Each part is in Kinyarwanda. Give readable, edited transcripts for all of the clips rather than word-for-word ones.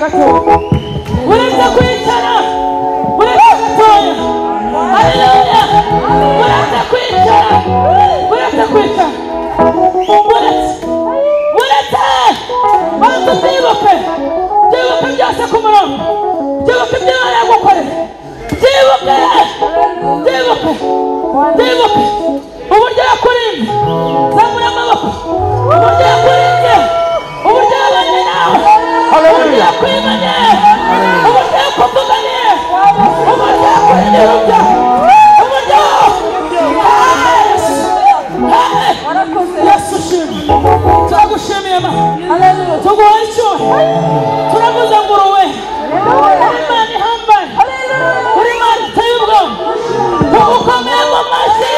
gato, uretse kwicara, uretse gatoya. Haleluya. Uretse kwicara, uretse kwicara, uretse, uretse banza ubyibuke, byibuke byose ku murongo, byibuke ibyo Imana yagukoreye, byibuke, byibuke, byibuke uburyo yakurinze. Zamura amaboko, uburyo yakurinze, uburyo yabanye nawe, uburyo yakwimanye, uburyo yakuvuganye, uburyo yakurinze urubyaro, uburyo. Yesu ushimwe, turagushimiye Mana, tuguha icyubahiro, turavuze ngo uruwe, uri Imana ihambaye, uri Imana iteye ubwoba, tugukomeye mu mashyi,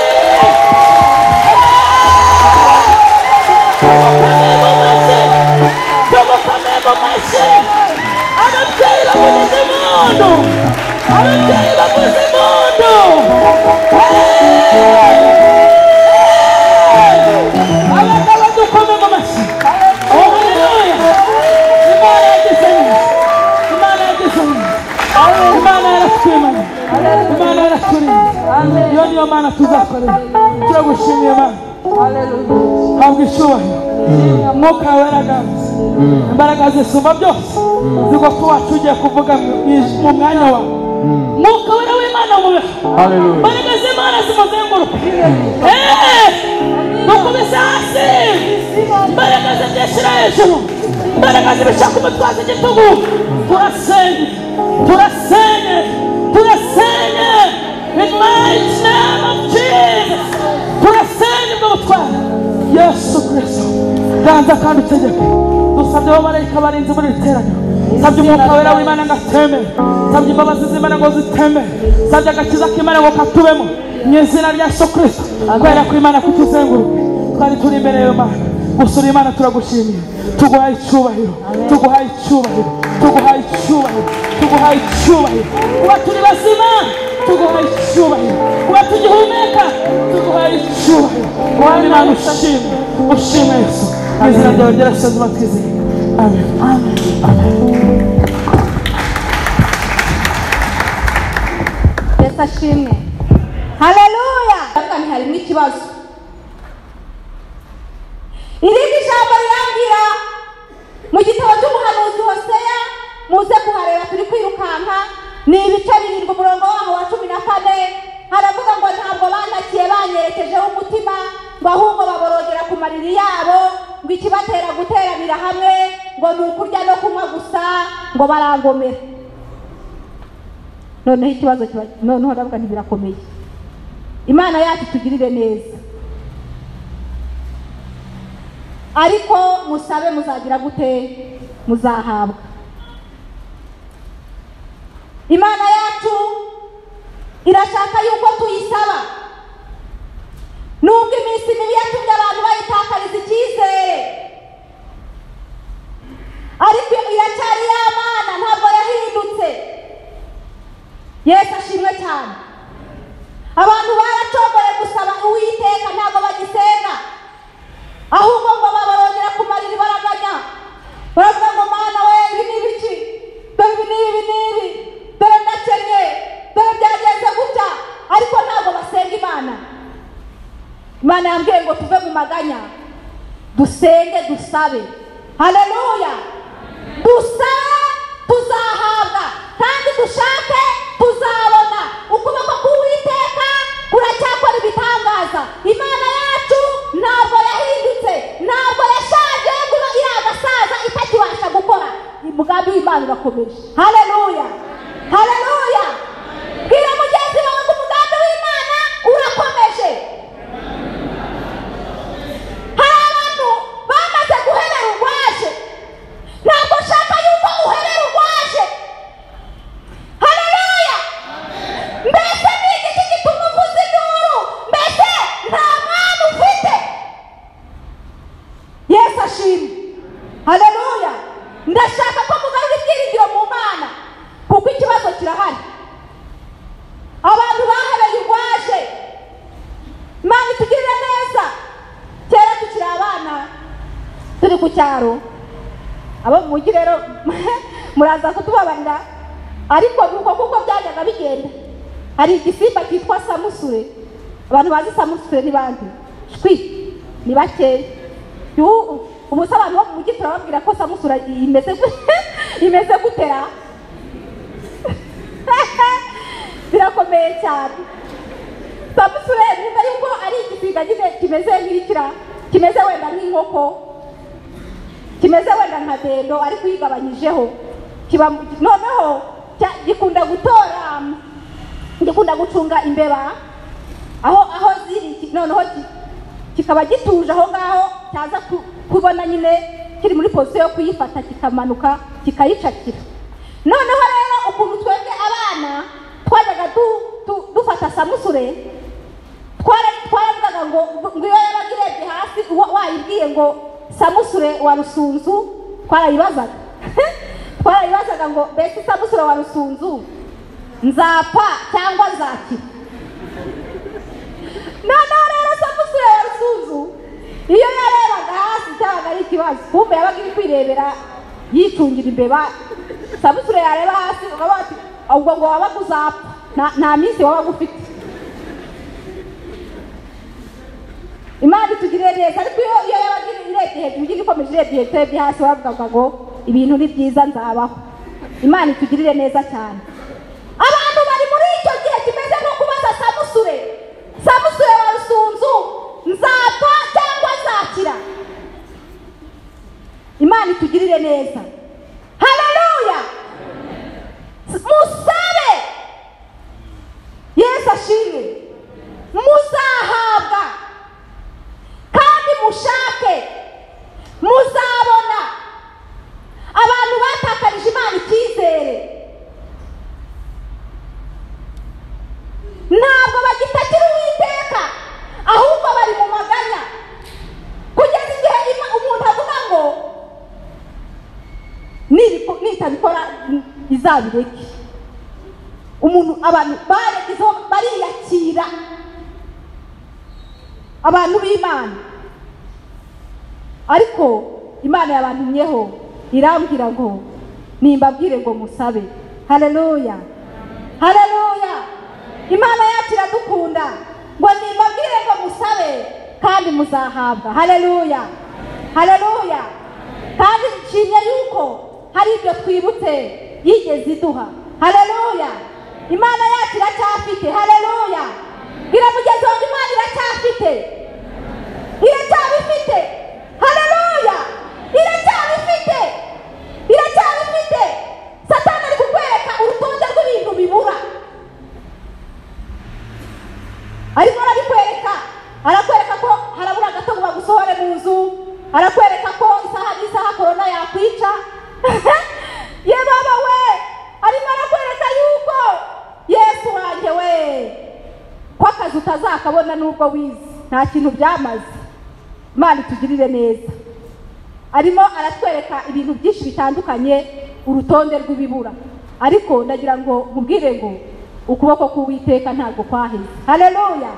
tugukomeye mu mashyi, tugukomeye mu mashyi. Ababyeyi bavuze impundu, ababyeyi bavuze impundu. Abagabo dukome mu mashyi. Oh, haleluya. Imana yagize neza, Imana yagize neza, Imana yaratwimanye, Imana yaraturinze. Iyo niyo Mana tuzakorera. Turagushimiye Mana, habwa icyubahiro. Umwuka wawe waraganze, imbaraga zisumba byose zigwa wacu ugiye kuvuga mu mwanya wawe. Mwuka wera w'Imana mubeho, imbaraga z'Imana zimuzenguruke. Dukubise hasi imbaraga zibyishyira hejuru, imbaraga zibishaka umutwaza igitugu. Turasenye, turasenye, turasenye in mighty name of Jesus. Turasenye ubwo butware. Yesu Kristo, ganza kandi utegeke. Dusabye abamarayika barinze muri iri teraniro, sabye umwuka wera w'Imana ngo ateme, sabye imbabazi z'Imana ngo ziteme, sabye agakiza k'Imana ngo katubemo mu izina rya Yesu Kristo. Kubera ko Imana kutuzenguruke, twari turi imbere y'Imana gusura Imana. Turagushimiye, tuguhaye icyubahiro, tuguhaye icyubahiro, tuguhaye icyubahiro, tuguhaye icyubahiro. Kuba turi bazima, tuguhaye icyubahiro. Kuba tugihumeka, tuguhaye icyubahiro. Mwami Imana ushimwe, ushimwe Yesu. Mu izina ryawe ryarasazuma twizeye. Amen. Amen. Yesu ashimwe. Haleluya. Kandi harimo ikibazo. Irindi jambo rirambwira mu gitabo cy'umuhanuzi Hoseya, muze kuhareba turi kwirukanka, ni ibice 7 umurongo waho wa 14, haravuga ngo ntabwo bantakiye banyerekejeho umutima, ngo ahubwo baborogera ku mariri yabo, ngo ikibatera guteranira hamwe ngo ni ukurya no kunywa gusa, ngo barangomera. Noneho ikibazo noneho ndavuga nti birakomeye. Imana yacu tugirire neza, ariko musabe muzagira gute? Muzahabwa. Imana yacu irashaka yuko tuyisaba. Nubwo iminsi mibi yatumye abantu bayitakariza icyizere, ariko iracyari ya Mana, ntabwo yahindutse. Yesu ashimwe cyane. Abantu baracogoye gusaba Uwiteka, ntabwo bagisenga, ahubwo ngo babarongera kumarira ibaraganya. Baravuga ngo Mana we, ibi ni ibiki? Dore ibi n'ibi n'ibi, dore ndakennye, dore byagenze gutya. Ariko ntabwo basenga Imana. Imana yambwiye ngo tuve mu maganya, dusenge, dusabe. Haleluya. Dusabe tuzahabwa, kandi dushake tuzabona. Ukuboko k'Uwiteka kuracyakora ibitangaza. Imana yacu ntabwo yahindutse, ntabwo yashaje ngo iri agasaza itakibasha gukora. Umugambi w'Imana urakomeje. Haleluya. Haleluya. Bwira mugenzi wawe ngo umugambi w'Imana urakomeje. Hari abantu bamaze guhebera urwaje. Ntabwo nshaka yuko uhebera urwaje. Haleluya. Mbese ni igiki gituma uvuza induru? Mbese nta mwana ufite? Yesu ashimwe. Haleluya. Ndashaka ko mugarura ibyiringiro mu Mana, kuko ikibazo kirahari. Abantu bahebeye urwaje. Imana itugirire neza. Kera tukiri abana turi ku cyaro, abo mu mujyi rero Muraza kutubabarira, ariko nuko kuko byajyaga bigenda. Hari igisimba cyitwa samusure. Abantu bazi samusure ni bande? Shwi ni bakeya. Ubu se abantu bo mu mujyi turababwira ko samusure imeze gutera. Birakomeye cyane. Samusure mwumva yuko ari igisiga nyine kimeze nk'ikira, kimeze wenda nk'inkoko, kimeze wenda nka dendo ariko yigabanyijeho. Kiba noneho gikunda gutora, gikunda gucunga imbeba aho ziri, noneho kikaba gituje aho ngaho, cyaza kubona nyine kiri muri position yo kuyifata kikamanuka kikayicakira. Noneho rero ukuntu twebwe abana twajyaga dufata samusure, twaravugaga ngo iyo yabaga irebye hasi wayibwiye ngo samusure wa Rusunzu, twarayibazaga twarayibazaga ngo mbese samusure wa Rusunzu nzapfa cyangwa nzakira? Noneho rero samusure wa Rusunzu iyo yarebaga hasi cyabaga ari ikibazo, kumbe yabaga iri kwirebera yicungira imbeba. Samusure yareba hasi ukaba ati ubwo ngo wabaga uzapfa, nta minsi wabaga ufite. Imana itugirire neza. Ariko iyo yabaga irebye hejuru, igiye ikomeje irebye hejuru, irebye hasi, wavugaga ngo ibintu ni byiza nzabaho. Imana itugirire neza cyane. Abantu bari muri icyo gihe kimeze nko kubaza samusure, samusure wa Rusunzu, nzapfa cyangwa nzakira? Imana itugirire neza. Haleluya. Musabe, Yesu ashimwe, muzahabwa, kandi mushake muzabona. Abantu batakarije Imana icyizere, ntabwo bagitakira Uwiteka, ahubwo bari mu maganya, kugeza igihe umuntu avuga ngo nitabikora izabireke. Umuntu abantu baregezeho bariyakira, abantu b'Imana. Ariko Imana yabantumyeho irambwira ngo nimbabwire ngo musabe. Haleluya, haleluya. Imana yacu iradukunda, ngo nimbabwire ngo musabe kandi muzahabwa. Haleluya, haleluya. Kandi nshimye yuko hari ibyo twibutse yigeze iduha. Haleluya. Imana yacu iracyafite. Haleluya. Bwira mugenzi wawe Imana iracyafite, iracyabifite. Haleluya, iracyabifite, iracyabifite. Satani ari kukwereka urutonde rw'ibintu bibura, ariko arabikwereka, arakwereka ko harabura gato ngo bagusohore mu nzu, arakwereka ko isaha n'isaha korona yakwica. Ye baba we, arimo arakwereka yuko Yesu wanjye we, ko akazi utazakabona nubwo wize, nta kintu byamaze. Imana itugirire neza. Arimo aratwereka ibintu byinshi bitandukanye, urutonde rw'ibibura. Ariko ndagira ngo mubwire ngo ukuboko k'Uwiteka ntabwo kwaheze. Haleluya.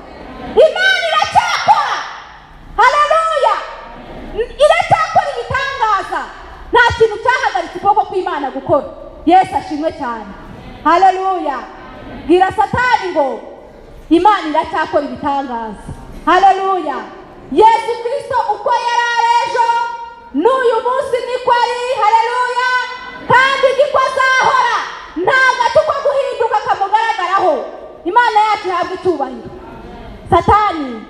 Imana iracyakora. Haleluya. Iracyakora ibitangaza. Nta kintu cyahagaritse ukuboko kw'Imana gukora. Yesu ashimwe cyane. Haleluya. Bwira Satani ngo Imana iracyakora ibitangaza. Haleluya. Yesu Kristo uko yari ari ejo n'uyu munsi niko ari. Haleluya. Kandi niko azahora, nta gato ko guhinduka kamugaragaraho. Imana yacu ihabwa icyubahiro. Satani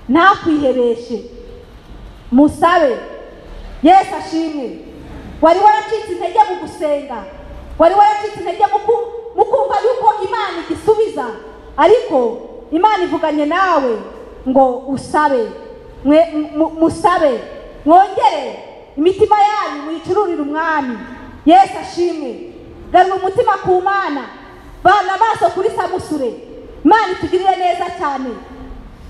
ntakwihereshe, musabe. Yesu ashimwe. Wari waracitse intege mu gusenga, wari waracitse intege mu kumva yuko Imana igisubiza, ariko Imana ivuganye nawe ngo usabe, musabe, mwongere imitima yanyu muyicururire Umwami. Yesu ashimwe. Garura umutima ku Mana, bana amaso kuri samusure. Imana itugirire neza cyane.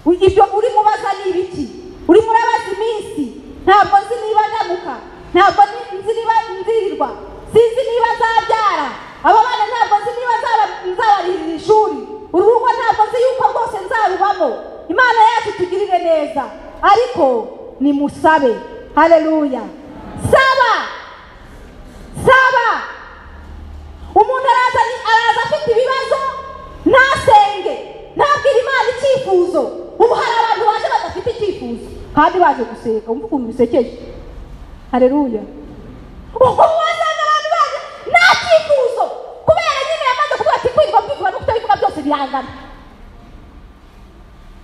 Ibyo uri mubaza ni ibiki? Urimo urabaza iminsi, ntabwo nzi niba ndamuka, ntabwo nzi niba nzirirwa, sinzi niba nzabyara, aba bana ntabwo nzi niba nzabarihirira ishuri, uru rugo ntabwo nzi yuko rwose nzarubamo. Imana yacu itugirire neza. Ariko nimusabe. Haleluya. Saba, saba. Ntasenge, ntabwira Imana icyifuzo. Ubu hari abantu baje badafite icyifuzo kandi baje gusenga. Umva ukuntu bisekeje. Haleluya. Ubwo wasanga abantu baje nta cyifuzo, kubera nyine yamaze kuvuga ati kwirirwa mbivuga no kutabivuga byose birangana.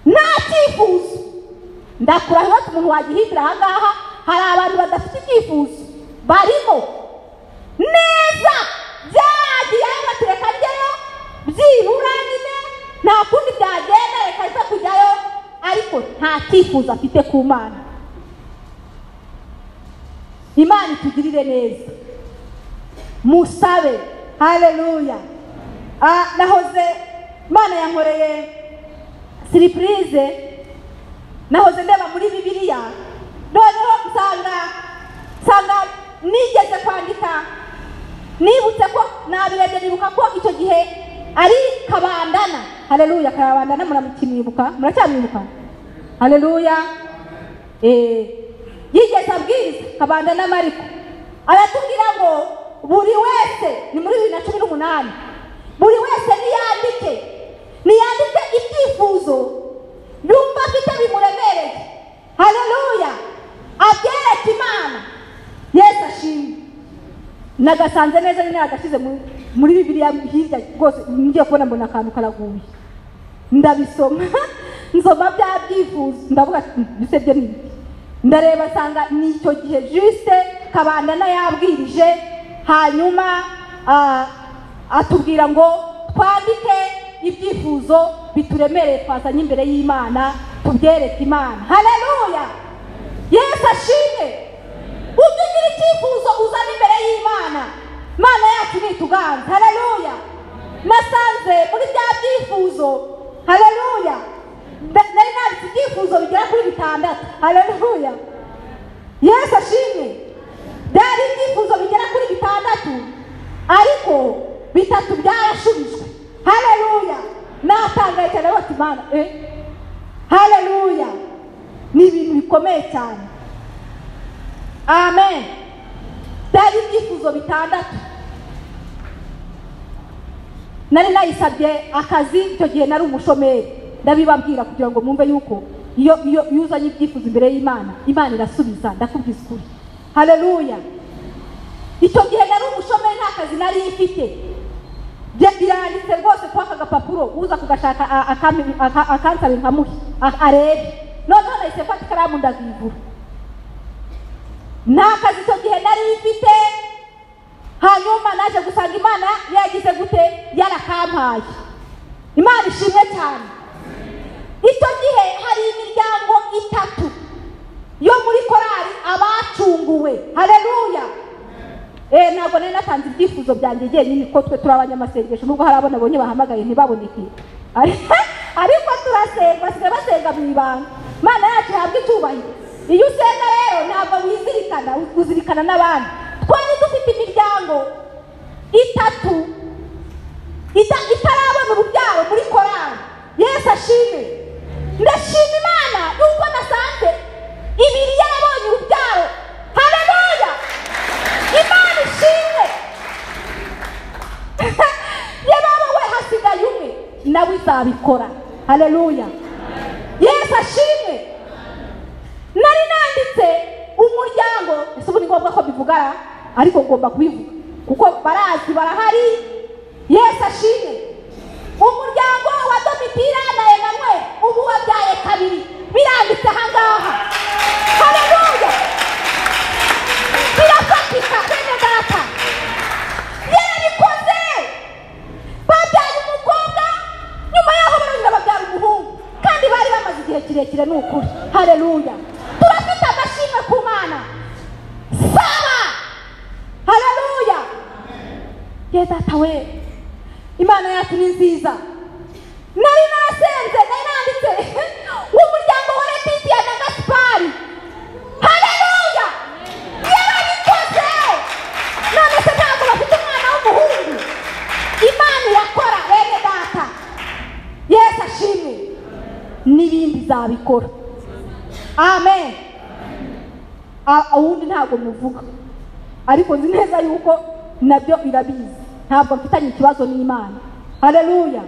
Nta cyifuzo. Ndakurahira ati umuntu wagihindura aha ngaha, hari abantu badafite icyifuzo barimo neza, byagiye batereka njyeyo byibura nyine nta kundi byagenda, reka nza kujyayo, ariko nta cyifuzo afite ku Mana. Imana itugirire neza, musabe. Haleluya. Nahoze Imana yankoreye surprise, nahoze ndeba muri Bibiliya, noneho nsanga nigeze kwandika, nibutse ko nabirebye, nibuka ko icyo gihe ari Kabandana. Haleluya. Kabandana muramukimwibuka, muracyamwibuka? Haleluya. Yigeze abwiriza Kabandana Mariko, aratubwira ngo buri wese, ni muri 2018, buri wese niyandike ibyifuzo yumva afite bimuremereye. Haleluya. Abyereke Imana. Yesu ashimwe. Nagasanze neza nyine agashyize muri Bibiliya hirya rwose, ngiye kubona mbona akantu karaguye, ndabisoma nsoma bya byifuzo, ndavuga ati byo ni ibiki. Ndareba nsanga ni icyo gihe juste Kabandana yabwirije, hanyuma atubwira ngo twandike ibyifuzo bituremereye twazanye imbere y'Imana, tubyereke Imana. Haleluya. Yesu ashimwe. Ujye ugira icyifuzo uzana imbere y'Imana, Imana yacu nituganza. Haleluya. Nasanze muri bya byifuzo, haleluya, nari nanditse ibyifuzo bigera kuri 6. Haleluya. Yesu ashimwe. Byari ibyifuzo bigera kuri 6, ariko 3 byarashubijwe. Haleluya. Natangaye cyane bati Imana, Haleluya. Ni ibintu bikomeye cyane. Amen. Byari ibyifuzo 6. Nari nayisabye akazi icyo gihe nari umushomeri, ndabibabwira kugira ngo mwumve yuko iyo uzanye ibyifuzo imbere y'Imana, Imana irasubiza. Ndakubwiza ukuri. Haleluya. Icyo gihe nari umushomeri, nta kazi nari mfite. Biranditse rwose kwa aka gapapuro, uza kugashaka akansaba nkamuhe arebe. Noneho nahise mfata ikaramu ndavivura. Nta kazi icyo gihe nari mfite. Hanyuma naje gusanga Imana yagize gute, yarakampaye. Imana ishimwe cyane. Icyo gihe hari imiryango 3 yo muri korali abacunguwe. Haleluya. Ntabwo nari natanze ibyifuzo byanjye jyenyine, ko twe turi abanyamasengesho, nubwo hari abo nabonye bahamagaye ntibaboneke, ariko turasenga, basigaye basenga mu ibanga. Imana yacu ihabwa icyubahiro. Iyo usenga rero ntabwo wizirikana, uzirikana n'abandi. Twari dufite imiryango 3 itarabona urubyaro muri korali. Yesu ashimwe. Ndashima Imana yuko nasanze 2 yarabonye urubyaro. Haleluya. Imana ishimwe. Yebaba we, hasigaye umwe nawe izabikora. Haleluya. Yesu ashimwe. Nari nanditse umuryango, ese ubu ni ngombwa ko bivugara, ariko ngomba kubivuga kuko barazi, barahari. Yesu ashimwe. Umuryango wa Domitira na Emmanuel ubu wabyaye 2, biranditse aha ngaha. Haleluya. Birafatika bene data. Yarabikoze. Babyaye umukobwa, nyuma yaho barongera babyara umuhungu, kandi bari bamaze igihe kirekire. Ni ukuri. Haleluya. Turafite amashimwe ku Mana. Saba. Haleluya. Ye data we, Imana yacu ni nziza. Nari nasenze, nari nanditse umuryango wa Letitia na Gaspari. Haleluya. Yarabikoze. None se ntabwo bafite umwana w'umuhungu? Imana irakora bene data. Yesu ashimwe. N'ibindi izabikora. Amen. Uwundi ntabwo muvuga, ariko nzi neza yuko nabyo irabizi. Ntabwo mfitanye ikibazo n'Imana. Haleluya.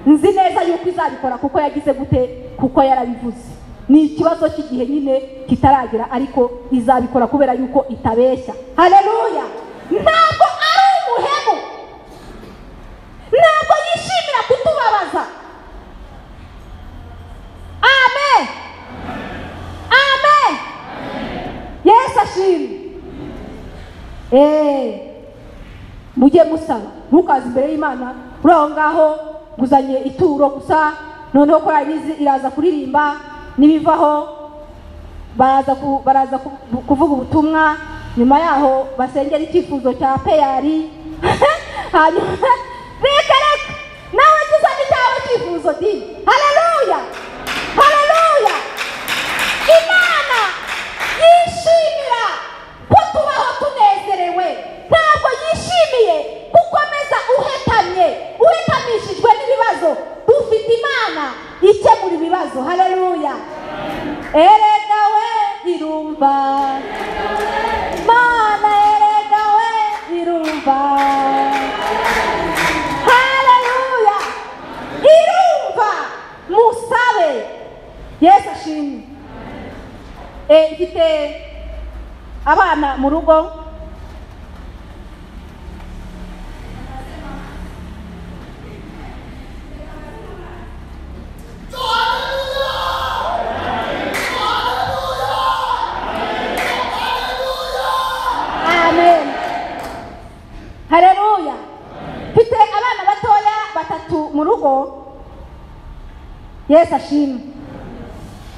Nzi neza yuko izabikora kuko yagize gute, kuko yarabivuze. Ni ikibazo cy'igihe nyine kitaragera, ariko izabikora kubera yuko itabeshya. Haleluya! Ntabwo ari umuhemu, ntabwo yishimira kutubabaza. Amen, amen. Yesu ashimwe. Mujye musaba, ntukaze imbere y'Imana uri aho ngaho nguzanye ituro gusa, noneho korali iraza kuririmba, nibivaho baraza kuvuga ubutumwa, nyuma yaho basengera icyifuzo cya peyari. Hanyuma reka reka nawe tuzane icyawe cyifuzo di. Haleluya, haleluya. Imana yishimira ko tubaho tunezerewe, ntabwo yishimiye gukomeza uhetamye, uhetamishijwe n'ibibazo. Dufite Imana ikemura ibibazo. Haleluya. Erega we irumva, Mana erega we irumva. Haleluya, irumva. Musabe. Yesu ashimwe. Mfite abana mu rugo. Amen. Haleluya. Mfite abana batoya batatu mu rugo. Yesu ashimwe.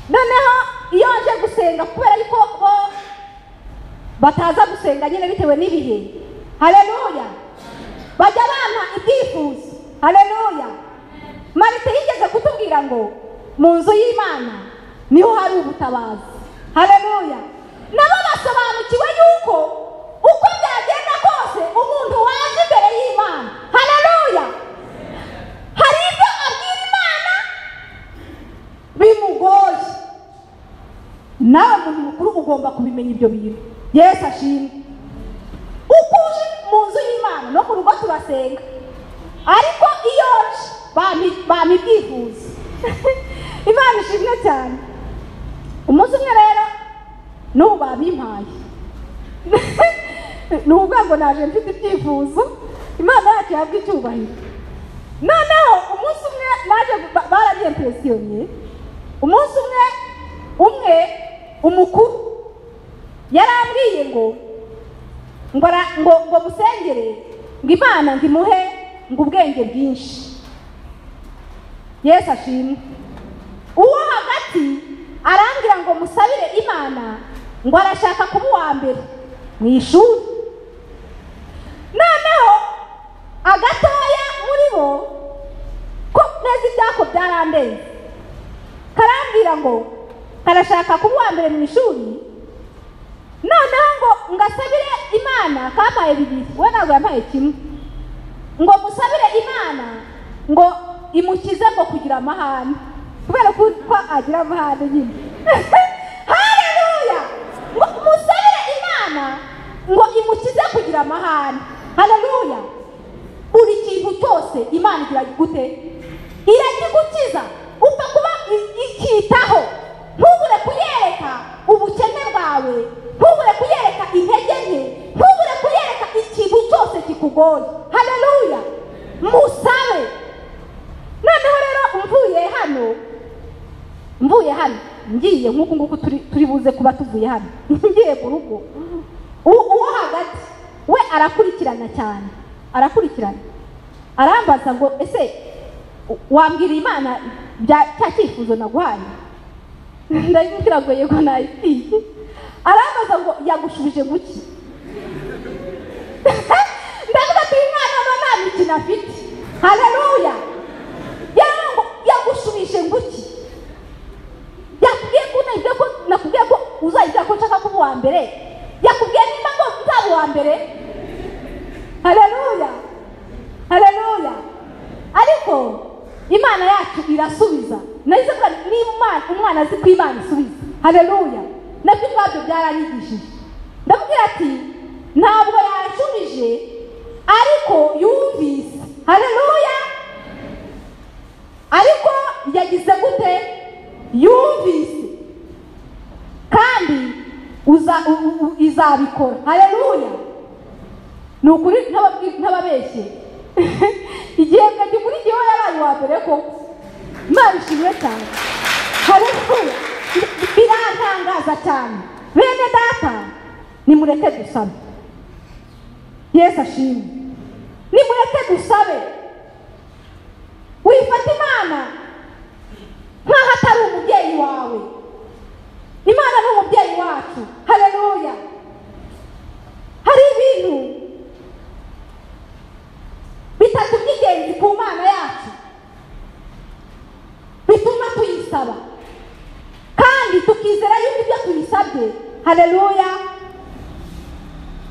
Noneho iyo nje gusenga, kubera yuko bo bataza gusenga nyine bitewe n'ibihe. Haleluya. Bajya bampa ibyifuzo. Haleluya. Marite yigeze kutubwira ngo mu nzu y'Imana niho hari ubutabazi. Haleluya. Nabo basobanukiwe yuko uko byagenda kose umuntu waje imbere y'Imana, haleluya, hari ibyo abwira Imana bimugoye. Nawe muntu mukuru ugomba kubimenya ibyo bintu. Yesu ashimwe. Uko uje mu nzu y'Imana no mu rugo turasenga, ariko iyo bampa ibyifuzo. Imana ishimwe cyane. Umunsi umwe rero n'ubu babimpaye, ni ukuvuga ngo naje mfite ibyifuzo, Imana yacu yabwa icyubahiro. Noneho umunsi umwe naje baranyempresiyonye. Umunsi umwe umukuru yarambwiye ngo ngo musengere ngo Imana ngo imuhe ngo ubwenge bwinshi. Yesu ashimwe. Uwo hagati arambwira ngo musabire Imana ngo arashaka kuba uwa mbere mu ishuri. Noneho agatoya muri bo ko neza ibyako byarandenze, karambwira ngo karashaka kuba uwa mbere mu ishuri. Noneho ngo ngasabire Imana, kampaye bibiri, we ntabwo yampaye kimwe, ngo musabire Imana ngo imukize ngo kugira amahane, kubera ko agira amahane nyine. Haleluya. Ngo musabire Imana ngo imukize kugira amahane. Haleluya. Buri kintu cyose Imana igira gute? Iragigukiza. Upfa kuba ikitaho, ntubure kuyereka ubukene bwawe, ntubure kuyereka intege nke, ntubure kuyereka ikintu cyose kikugoye. Haleluya. Musabe. Noneho rero mvuye hano ngiye nk'uku nguku turi buze kuba tuvuye hano, ngiye mu rugo. Uwo hagati we arakurikirana cyane, arakurikirana, arambaza ngo ese wambwira Imana cya cyifuzo naguhaye? Ndabibwira ngo yego nayitiye. Arambaza ngo yagushubije guki? Ndavuga ati umwana no nta mikino afite. Haleluya. Yagushubije nguki? Yakubwiye ko nabyo ko nakubwiye ko uzajya ko nshaka kuba uwa mbere. Yakubwiye nimba ngo nzaba uwa mbere. Haleluya, haleluya. Ariko Imana yacu irasubiza. Nahise mvuga niba umwana azi ko Imana isubiza. Haleluya. Nabyo ubwabyo byaranyigishije. Ndamubwira ati ntabwo yanshubije ariko yumvise. Haleluya. Izabikora. Haleluya. Ni ukuri ntababeshye. Igihembwe gikurikiyeho yabaye uwa mbere koko. Imana ishimwe cyane. Haleluya. Birantangaza cyane. Bene data, nimureke dusabe. Yesu ashimwe. Nimureke dusabe. Wifata Imana nkaho atari umubyeyi wawe. Imana ni umubyeyi wacu. Haleluya. Hari ibintu bitatu by'ingenzi ku Mana yacu bituma tuyisaba kandi tukizera yuko ibyo tuyisabye, haleluya,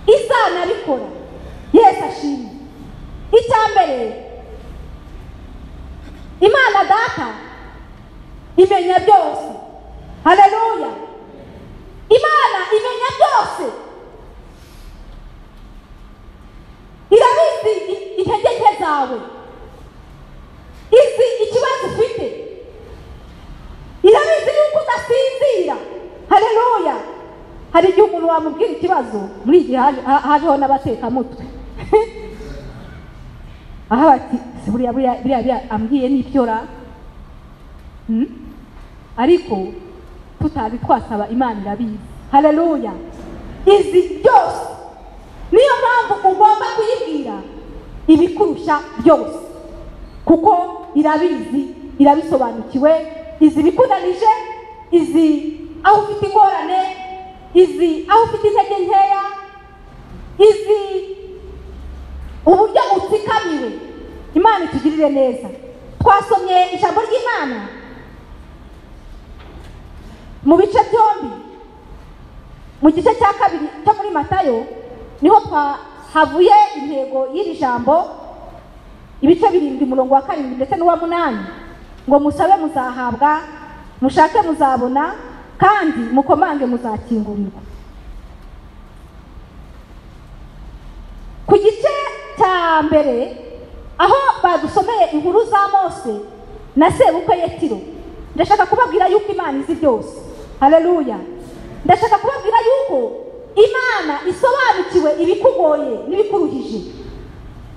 izanabikora. Yesu ashimwe. Icya mbere, Imana data imenya byose. Haleluya. Imana imenya byose. Irabizi intege nke zawe, izi ikibazo ufite, irabizi yuko udasinzira. Haleluya. Hari igihe umuntu wamubwira ikibazo, muri iki hajeho n'abatekamutwe. Aha bati buriya buriya ambwiye n'ibyo ra, ariko tutari twasaba Imana irabizi. Haleluya. Izi byose. Niyo mpamvu ugomba kuyibwira ibikurusha byose, kuko irabizi, irabisobanukiwe. Izi ibikunanije, izi aho ufite ingorane, izi aho ufite intege nkeya, izi uburyo utsikamiwe. Imana itugirire neza. Twasomye ijambo ry'Imana mu bice byombi. Mu gice cya kabiri cyo muri Matayo niho twahavuye intego y'iri jambo, ibice 7 umurongo wa 7 ndetse n'uwa 8, ngo musabe muzahabwa, mushake muzabona, kandi mukomange muzakingurirwa. Ku gice cya mbere aho badusomeye inkuru za Mose na sebukwe Yetiro, ndashaka kubabwira yuko Imana izi byose. Haleluya. Ndashaka kubabwira yuko Imana isobanukiwe ibikugoye n'ibikuruhije.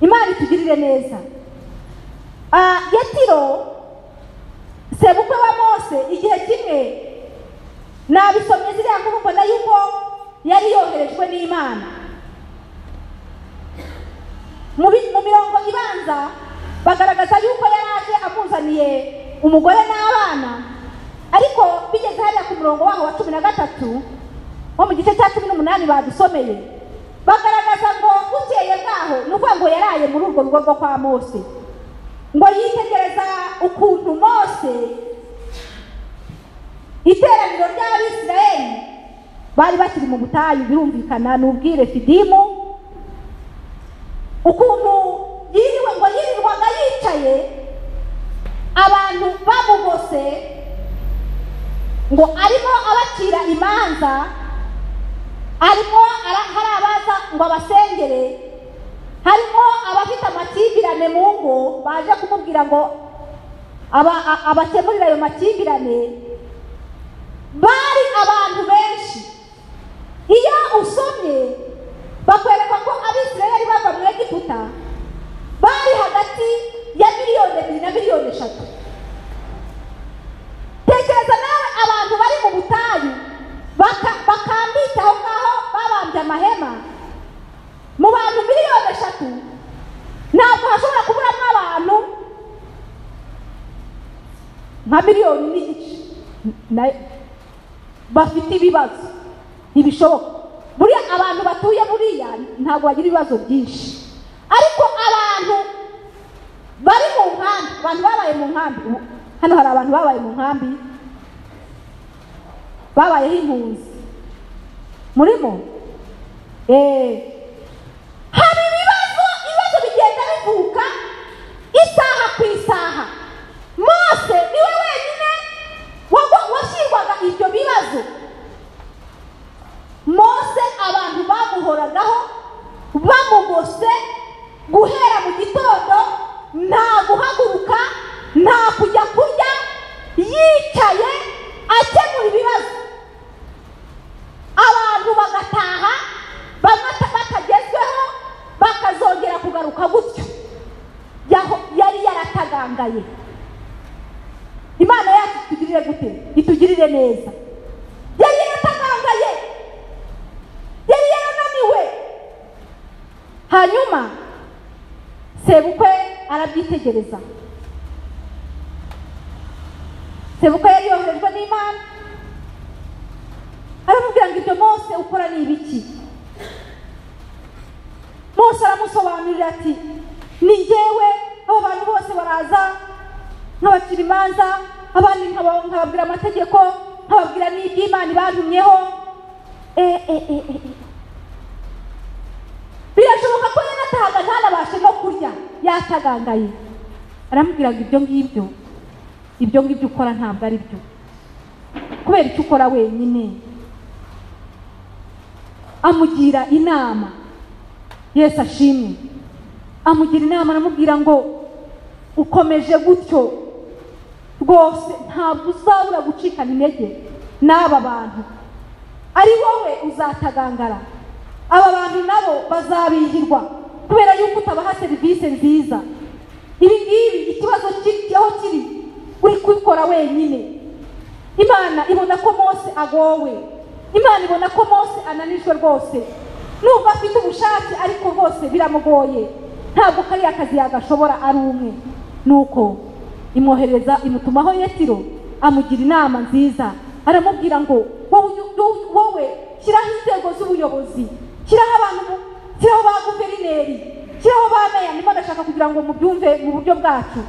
Imana itugirire neza. Yetiro sebukwe wa Mose, igihe kimwe nabisomye ziriya nkuru mbona yuko yari yoherejwe n'Imana. Mu mirongo ibanza bagaragaza yuko yaraje amuzaniye umugore n'abana, ariko bigeze hariya ku murongo waho wa 13 wo mu gice cya 18 badusomeye, bagaragaza ngo bukeye bwaho, ni ukuvuga ngo yaraye muri urwo rugo rwo kwa Mose, ngo yitegereza ukuntu Mose iteraniro ry'Abisirayeli bari bakiri mu butayu, birumvikana n'ubwire Fidimu, ukuntu yiriwe ngo yirirwaga yicaye abantu bamugose, ngo arimo abacira imanza, arimo hari abaza ngo abasengere, harimo abafite amakimbirane mu ngo baje kumubwira ngo abakemurire ayo makimbirane. Bari abantu benshi. Iyo usomye bakwereka ko Abisirayeli bava mu Egiputa bari hagati ya 2 na 3 miliyoni. Tekereza nawe abantu bari mu butayu bakambitse aho ngaho babambye amahema, mu bantu 3 miliyoni ntabwo hashobora kuburamo abantu nka 1.5 miliyoni bafite ibibazo. Ntibishoboka. Buriya abantu batuye buriya ntabwo bagira ibibazo byinshi, ariko abantu bari mu nkambi, abantu babaye mu nkambi, hano hari abantu babaye mu nkambi, babayeho impunzi murimo, hari ibibazo bigenda bivuka isaha ku isaha. Mose niwe wenyine washyirwaga ibyo bibazo. Mose abantu bamuhoragaho bamugose guhera mu gitondo, nta guhaguruka, nta kujya kurya, yicaye akemura ibibazo. Abantu bagataha yaratagangaye. Imana yacu itugirire gute? Itugirire neza. Yari yaratagangaye, yari yarananiwe. Hanyuma sebukwe arabyitegereza. Sebukwe yari yoherejwe n'Imana, aramubwira ngo ibyo Mose ukora ni ibiki? Mose aramusobanurira ati ni njyewe, abo bantu bose baraza nkabacira imanza, abandi nkababwira amategeko, nkababwira n'iby'Imana ibantumyeho. Birashoboka ko yanatahaga ntanabashe no kurya, yatagangaye. Aramubwira ngo ibyo ngibyo ukora ntabwo ari byo, kubera icyo ukora wenyine. Amugira inama. Yesu ashimwe. Amugira inama, aramubwira ngo ukomeje gutyo rwose ntabwo uzabura gucikana intege n'aba bantu, ari wowe uzatagangara, aba bantu nabo bazabihirwa kubera yuko utabaha serivisi nziza. Ibi ngibi ikibazo kiri aho kiri, uri kubikora wenyine. Imana ibona ko Mose agowe, Imana ibona ko Mose ananijwe rwose, nubwo afite ubushake ariko rwose biramugoye, ntabwo kariya kazi yagashobora ari umwe. Nuko imwohereza, imutumaho Yetiro, amugira inama nziza, aramubwira ngo wowe shyiraho inzego z'ubuyobozi, shyiraho abantu, shyiraho ba guverineri, shyiraho ba meya. Ndimo ndashaka kugira ngo mubyumve mu buryo bwacu.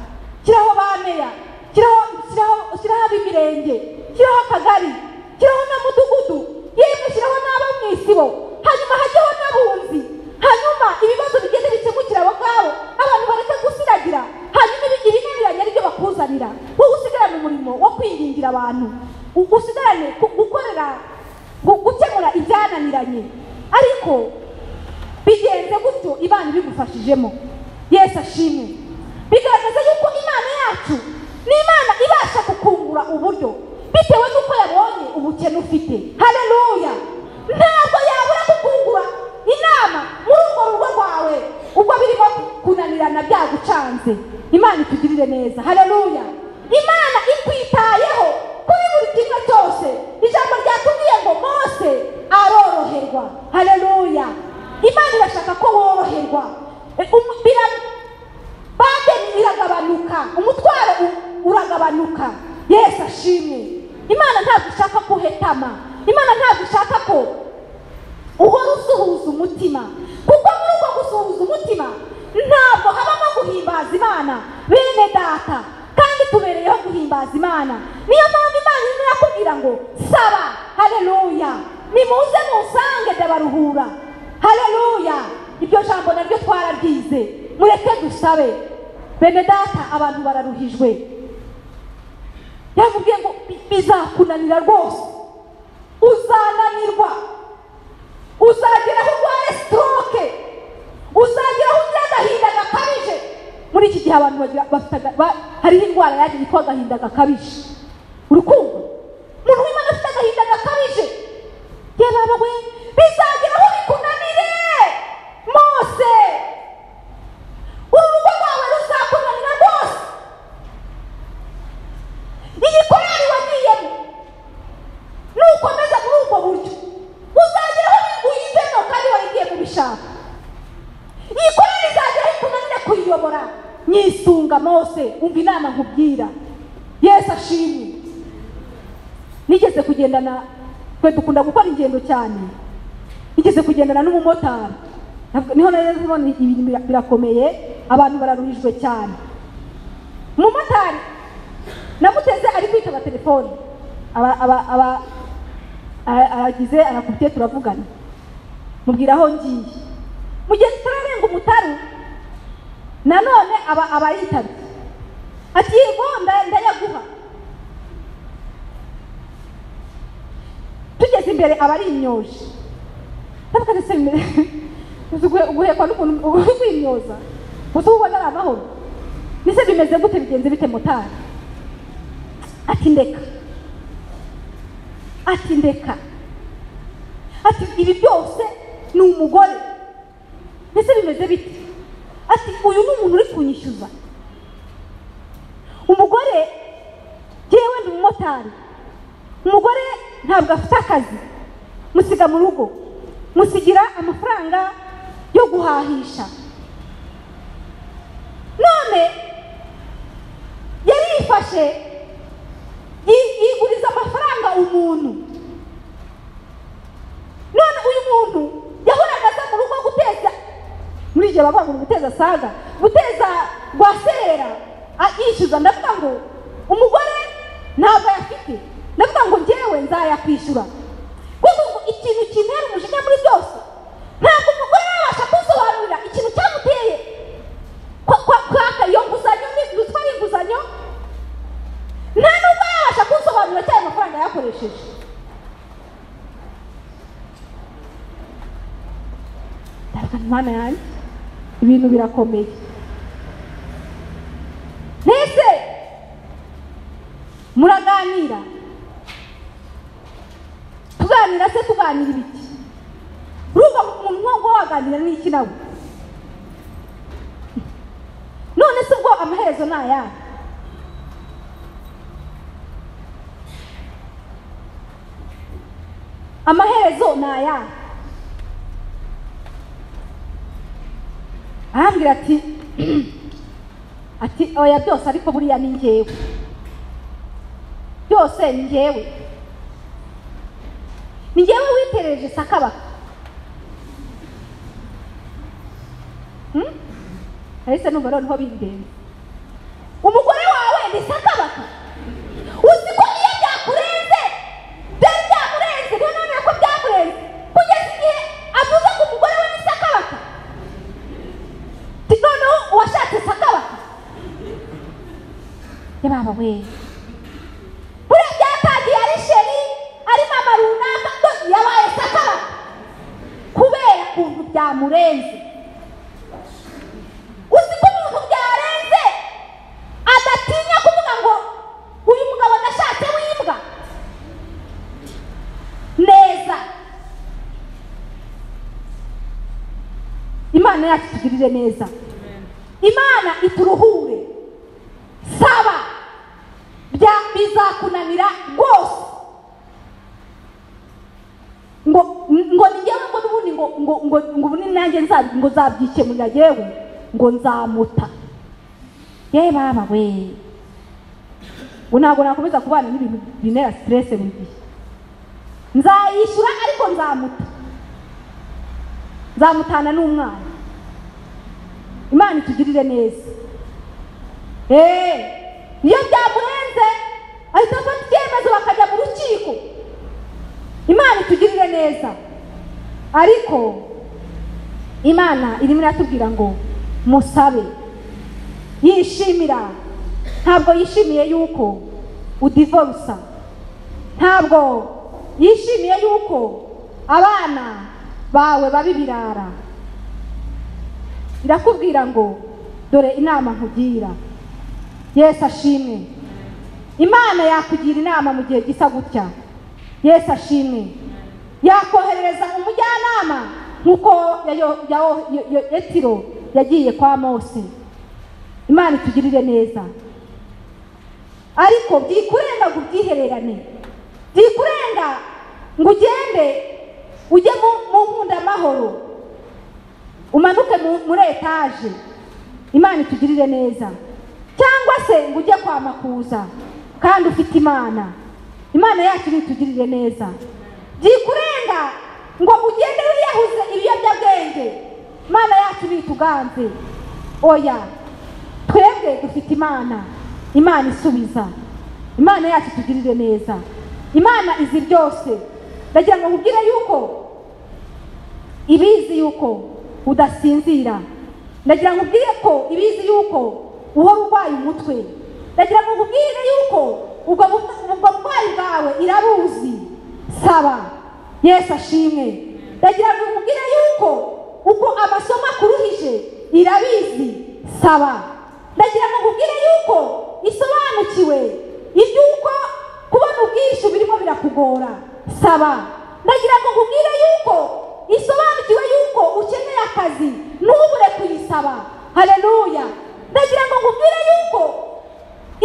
Shyiraho ba meya, shyiraho ab'imirenge, shyiraho akagari, shyiraho na mudugudu, yemwe shyiraho n'abo mu isibo, hanyuma hajyeho n'abunzi, hanyuma ibibazo bigende bikemukira abo ngabo, abantu bareke gusiragira, hanyuma ibinaniranye aribyo bakuzanira. Wowe usigarane umurimo wo kwingingira abantu, usigarane gukorera, gukemura ibyananiranye. Ariko bigenze gutyo Imana ibigufashijemo. Yesu ashimwe. Bigaragaza yuko Imana yacu ni Imana ibasha kukungura uburyo bitewe n'uko yabonye ubukene ufite. Haleluya. Ntabwo yabura kukungura inama muri urwo rugo rwawe ubwo birimo kunanirana byagucanze. Imana itugirire neza. Haleluya. Imana ikwitayeho kuri buri kimwe cyose. Ijambo ryatubwiye ngo Mose aroroherwa. Haleluya. Imana irashaka ko woroherwa. Badeni iragabanuka, umutwaro uragabanuka. Yesu ashimwe. Imana ntabwo ishaka ko uhetama, Imana ntabwo ishaka ko uhora usuhuza umutima, kuko muri uko gusuhuza umutima ntabwo habamo guhimbaza Imana. Bene data, kandi tubereyeho guhimbaza Imana. Niyo mpamvu Imana irimo irakubwira ngo saba. Haleluya. Nimuze musange ndabaruhura. Haleluya. Iryo jambo naryo twararyize, mureke dusabe. Bene data, abantu bararuhijwe. Yamubwiye ngo bizakunanira rwose, uzananirwa, uzagera aho urwara stroke, uzagera aho ugira agahinda gakabije. Muri iki gihe abantu bafite hariho indwara yaje yitwa agahinda gakabije. Uri kumva umuntu w'Imana afite agahinda gakabije, yebaba we, bizagera aho bikunanire. Mose, urugo rwawe ruzakunanira rwose. Iyi korali wagiyemo nukomeza muri ubwo buryo uzagera aho uyivemo kandi wayigiye kubishaka. Iyi korali izagera aho ikunanire kuyiyobora. Nyisunga Mose, umva inama nkubwira. Yesu ashimwe. Nigeze kugendana, twe dukunda gukora ingendo cyane, nigeze kugendana n'umumotari. Niho nari kubona ibintu birakomeye, abantu bararuhijwe cyane. Umumotari namuteze ari kwitaba telefone, aba aragize arakubye, turavugana, mubwira aho ngiye. Mu gihe tutararenga umutaru nanone aba yitabye, ati yego ndayaguha. Tugeze imbere aba ari imyoje. Ndavuga ndetse guhekwa n'ukuntu uri kwimyoza, gusa ubona ari amahoro. Nise bimeze gute, bigenze bite motari? Ati ndeka, ati ndeka, ati ibi byose ni umugore. Nise bimeze bite? Ati uyu ni umuntu uri kunyishyuza. Umumotari, umugore ntabwo afite akazi, musiga mu rugo, musigira amafaranga yo guhahisha. None yarifashe yiguriza amafaranga umuntu. None uyu muntu yahoraga aza mu rugo guteza, muri ibyo bavuga ngo guteza saga, guteza rwaserera, yishyuza. Ndavuga ngo umugore ntabwo ayafite, ndavuga ngo njyewe nzayakwishyura. Kuko ikintu kintera umujinya muri byose, ntabwo umugore yabasha kunsobanurira ikintu cyamuteye kwaka iyo nguzanyo, ruswa ari inguzanyo, nta nubwo yabasha kunsobanurira cyane amafaranga yakoresheje. Ndavuga Mana yanjye, ibintu birakomeye. Nese muraganira, tuganira se tuganira ibiki? Urumva umuntu ngo waganira n'iki nawe? None se ubwo amaherezo ni ayahe? Amaherezo ni ayahe? Arambwira ati oya byose ariko buriya ni njyewe, byose ni njyewe, ni njyewe witereje sakabaka. Ahise numva noneho bindenze. Umugore wawe ni sakabaka, uzi ko iyo byakurenze, byari byamurenze, niyo none ko byamurenze kugeza igihe avuze ngo umugore we ni sakabaka. Noneho uwashatse sakabaka yababa we, buriya byatangiye ari sheri, ari mama runaka, yabaye sakabaka kubera ukuntu byamurenze. Uzi ko umuntu byarenze adatinya kuvuga ngo uyu mugabo nashatse w'imbwa neza. Imana yacu itugirire neza, Imana ituruhure. Saba bizakunanira rwose. Ngo ngo njyewe ngo n'ubundi ngo ngo ngo ngo ubundi nanjye ngo nzabyikemurira yewe, ngo nzamuta. Ye baba we, ngo ntabwo nakomeza kubana n'ibintu bintera stress buri gihe. Nzayishyura ariko nzamuta, nzamutana n'umwana. Imana itugirire neza. Iyo byamurenze ahita afata icyemezo bakajya mu rukiko. Imana itugirire neza. Ariko Imana irimo iratubwira ngo musabe. Yishimira, ntabwo yishimiye yuko udivorusa, ntabwo yishimiye yuko abana bawe babibirara. Irakubwira ngo dore inama nkugira. Yesu ashimwe. Imana yakugira inama mu gihe gisa gutya. Yesu ashimwe. Yakoherereza umujyanama nkuko Yetiro yagiye kwa Mose. Imana itugirire neza. Ariko byikurenga ngo ubyihererane, byikurenga ngo ugende ujye mu nkundamahoro, umanuke muri etaje. Imana itugirire neza. Cyangwa se ngo ujye kwa Makuza kandi ufite Imana. Imana yacu itugirire neza. Byikurenga ngo ugende wiyahuze ibiyobyabwenge. Imana yacu nituganze. Oya, twebwe dufite Imana. Imana isubiza. Imana yacu itugirire neza. Imana izi byose. Ndagira ngo nkubwire yuko ibizi yuko udasinzira. Ndagira ngo nkubwire ko ibizi yuko uhora urwaye umutwe. Ndagira ngo nkubwire yuko ubwo burwayi bwawe irabuzi. Saba. Yesu ashimwe. Ndagira ngo nkubwire yuko uko amasomo akuruhije irabizi. Saba. Ndagira ngo nkubwire yuko isobanukiwe iby'uko kubona ubwishyu birimo birakugora. Saba. Ndagira ngo nkubwire yuko isobanukiwe yuko ukeneye akazi ntubure kuyisaba. Haleluya. Ndagira ngo nkubwire yuko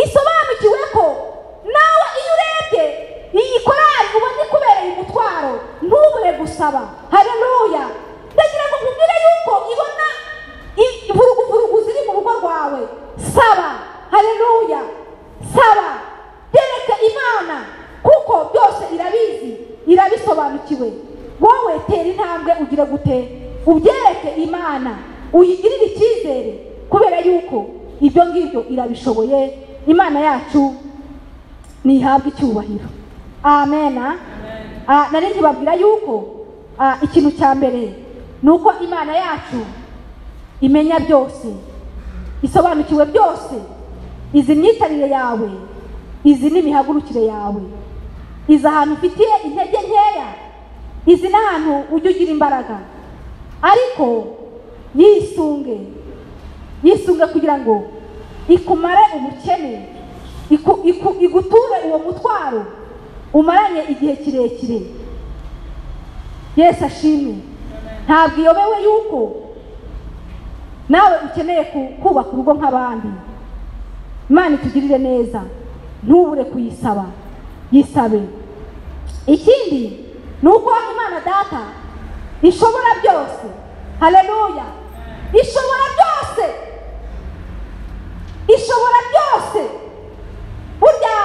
isobanukiwe ko nawe iyo gusaba. Haleluya. Ndagira ngo nkubwire yuko ibona ivuruguvurugu ziri mu rugo rwawe. Saba. Haleluya. Saba, yereke Imana kuko byose irabizi, irabisobanukiwe. Wowe tera intambwe ugire gute, ubyereke Imana, uyigirire icyizere kubera yuko ibyo ngibyo irabishoboye. Imana yacu nihabwe icyubahiro. Amen. Nari nkibabwira yuko ikintu cya mbere ni uko Imana yacu imenya byose, isobanukiwe byose. Izi myitarire yawe, izi n'imihagurukire yawe, izi ahantu ufitiye intege nkeya, izi n'ahantu ujya ugira imbaraga. Ariko yisunge, yisunge kugira ngo ikumare ubukene, iguture uwo mutwaro umaranye igihe kirekire. Yesu ashimwe. Ntabwo iyobewe yuko nawe ukeneye kubaka urugo nk'abandi. Imana itugirire neza, ntubure kuyisaba, yisabe. Ikindi ni uko Imana Data ishobora byose. Haleluya. Ishobora byose, ishobora byose. Burya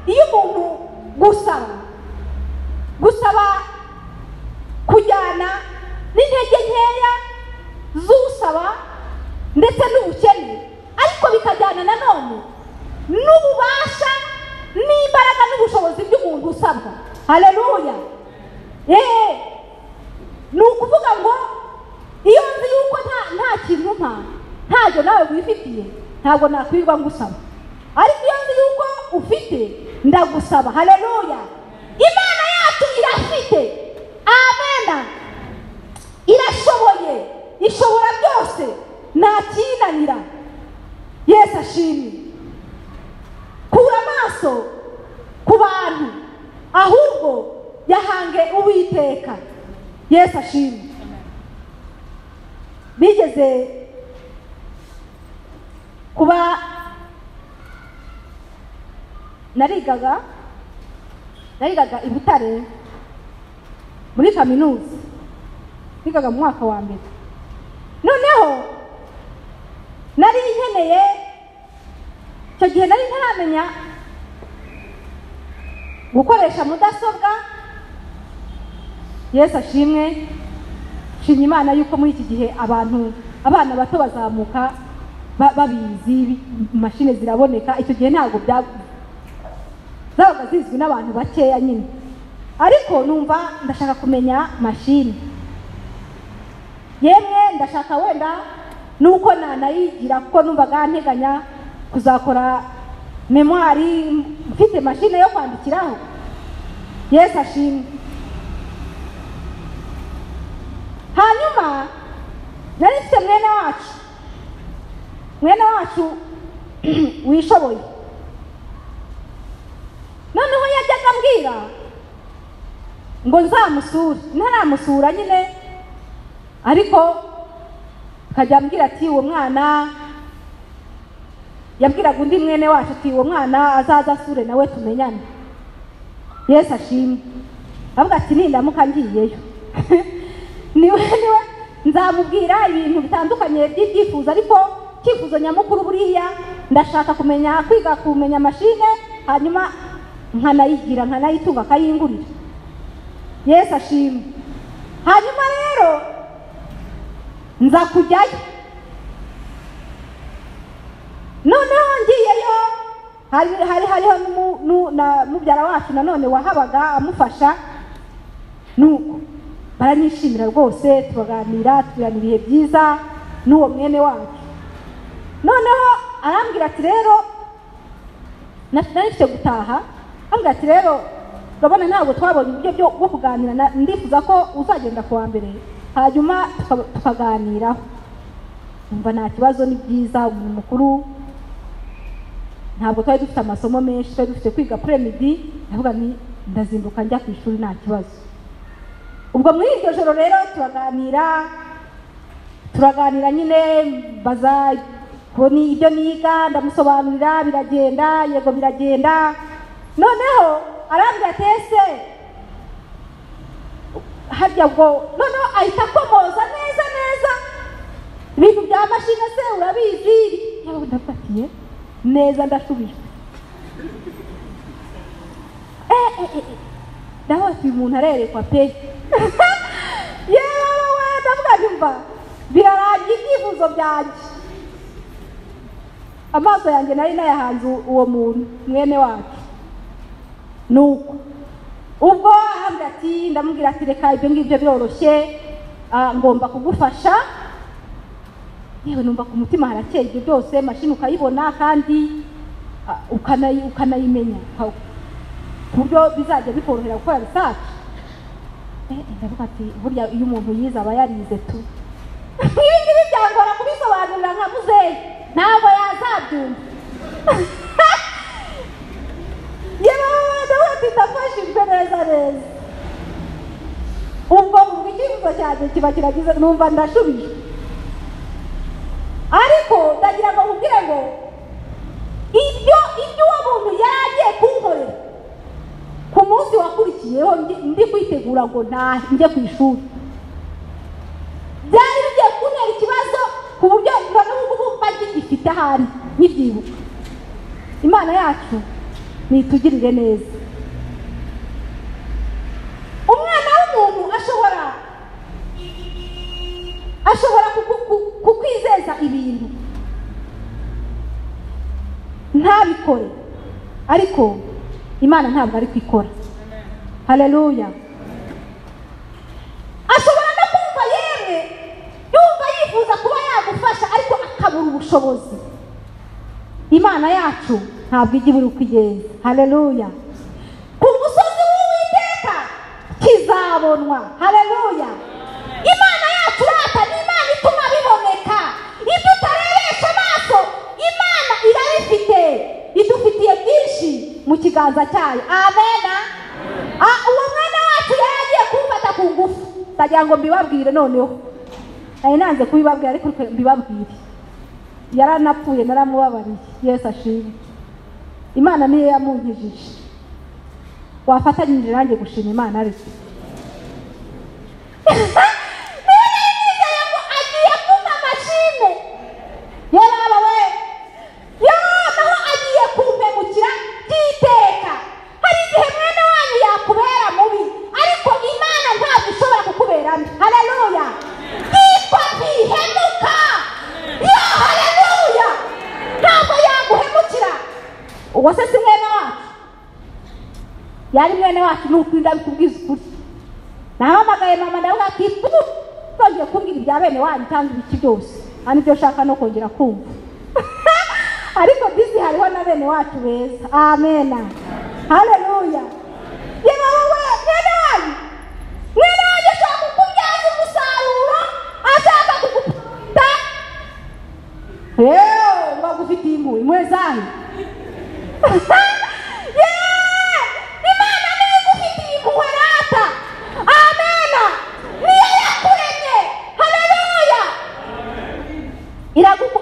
iyo umuntu gusaba kujyana n'intege nkeya z'usaba ndetse n'ubukene, ariko bikajyana nanone n'ububasha n'imbaraga n'ubushobozi by'umuntu usabwa. Haleluya. Ni ukuvuga ngo iyo nzi yuko nta kintu mpa, ntacyo nawe wifitiye, ntabwo nakwirwa ngusaba. Ariko iyo nzi yuko ufite, ndagusaba. Haleluya. Imana yacu irafite. Amen. Irashoboye, ishobora byose, nta kinanira. Yesu ashimwe. Kura amaso ku bantu, ahubwo yahange Uwiteka. Yesu ashimwe. Bigeze kuba narigaga i Butare muri kaminuza, nigaga mu mwaka wa mbere. Noneho nari nkeneye, icyo gihe nari ntaramenya gukoresha mudasobwa. Yesu ashimwe. Nshimye Imana yuko muri iki gihe abantu, abana bato bazamuka babizi, mashine ziraboneka. Icyo gihe ntabwo zabaga zizwi n'abantu bakeya nyine, ariko numva ndashaka kumenya mashine. Yemwe ndashaka wenda nuko nanayigira, kuko numvaga nteganya kuzakora memoire mfite mashine yo kwandikiraho. Yesu ashimwe. Hanyuma nari mfite mwene wacu wishoboye. Noneho yajyaga ambwira ngo nzamusure, ntaramusura nyine, ariko akajya ambwira ati uwo mwana, yabwiraga undi mwene wacu ati uwo mwana azaza asure nawe tumenyane. Yesu ashimwe. Avuga ati nindamuka ngiyeyo niwe nzamubwira ibintu bitandukanye by'ibyifuzo, ariko icyifuzo nyamukuru buriya ndashaka kumenya kwiga kumenya mashine, hanyuma nkanayigira, nkanayitunga, akayingurira. Yesu ashimwe. Hanyuma rero nza kujyayo. Noneho ngiyeyo, hariho na mubyara wacu nanone wahabaga amufasha. Nuko baranyishimira rwose, tubaganira, tugirana ibihe byiza n'uwo mwene wacu. Noneho arambwira ati rero nari mfite gutaha, arambwira ati rero urabona ntabwo twabonye uburyo bwo kuganira, ndifuza ko uzagenda ku wa mbere hanyuma tukaganiraho. Numva nta kibazo, ni byiza, umuntu mukuru, ntabwo twari dufite amasomo menshi, twari dufite kwiga premidi. Ndavuga nti ndazinduka njya ku ishuri nta kibazo. Ubwo muri iryo joro rero turaganira nyine, baza ni ibyo niga, ndamusobanurira, biragenda, yego biragenda. Noneho arambwira ati ese Harya ngo noneho ahita akomoza neza neza ibintu bya mashine se urabizi. Yewe ndafatiye neza ndashubijwe. Ndaho si umuntu arerekwa pe. Yewe we ndavuga nti birarangiye ibyifuzo byanjye. Amaso yanjye nari nayahanze uwo muntu mwene wacu. Nuko ubwo arambwira ati, ndamubwira ati reka ibyo ngibyo biroroshye, ngomba kugufasha. Yewe numva ku mutima harakeye ibyo byose, mashini ukayibona kandi ukanayimenya ku buryo bizajya bikorohera gukora research. Ndavuga ati burya iyo umuntu yize aba yarize tu. Ibi ngibi byangora kubisobanurira nka muzehe, ntabwo yazabyumva. Yewe ndavuga ati ndafashijwe neza neza. Ubwo icyifuzo cyanjye kiba kiragize, numva ndashubijwe. Ariko ndagira ngo nkubwire ngo ibyo uwo muntu yari agiye kunkorera ku munsi wakurikiyeho ndi kwitegura ngo njye ku ishuri, byari bigiye kuntera ikibazo ku buryo n'ubu mba ngifite ahari nkibyibuka. Imana yacu nitugirire neza. Umwana w'umuntu ashobora kukwizeza ibintu ntabikore, ariko Imana ntabwo ari kwikora. Haleluya. Ashobora no kumva yemwe yumva yifuza kuba yagufasha ariko akabura ubushobozi. Imana yacu ntabwo ijya ibura uko igenza. Haleluya. Ku musozi w'Uwiteka kizabonwa. Haleluya. Imana yacu rata ni Imana ituma biboneka. Ibyo utarebesha amaso Imana irabifite, idufitiye byinshi mu kiganza cyayo. Amena. Uwo mwana wacu yari agiye kumfata ku ngufu. Ndagira ngo mbibabwire noneho, nari nanze kubibabwira ariko mbibabwire. Yaranapfuye naramubabariye. Yesu ashimwe. Imana niyo yamunkijije. Wafatanyije nanjye gushima Imana ariko agiye kumpa mashine. Yaraba we naho agiye kumpemukira byiteka. Hari igihe mwene wanyu yakubera mubi, ariko Imana ntabwo ishobora kukubera mbi. Haleluya. Yitwa ntihemuka. Ya haleluya. Ntabwo yaguhemukira. Uwo se si mwene wacu? Yari mwene wacu n'ukuri ndabikubwiza ukuri. Nahamagaye mama ndavuga ati twongeye kumbwira ibya bene wanyu cyangwa ibiki byose, kandi ibyo nshaka no kongera kumva. Ariko disi hariho na bene wacu beza. Amena. Haleluya. Yewe mwene wanyu, mwene wanyu ashaka kukubyaza umusaruro, ashaka kugupta. Yewe ngo agufitiye impuhwe, impuhwe zanyu. Imana niyo igufitiye impuhwe rata. Amena. Niyo yakuremye. Haleluya.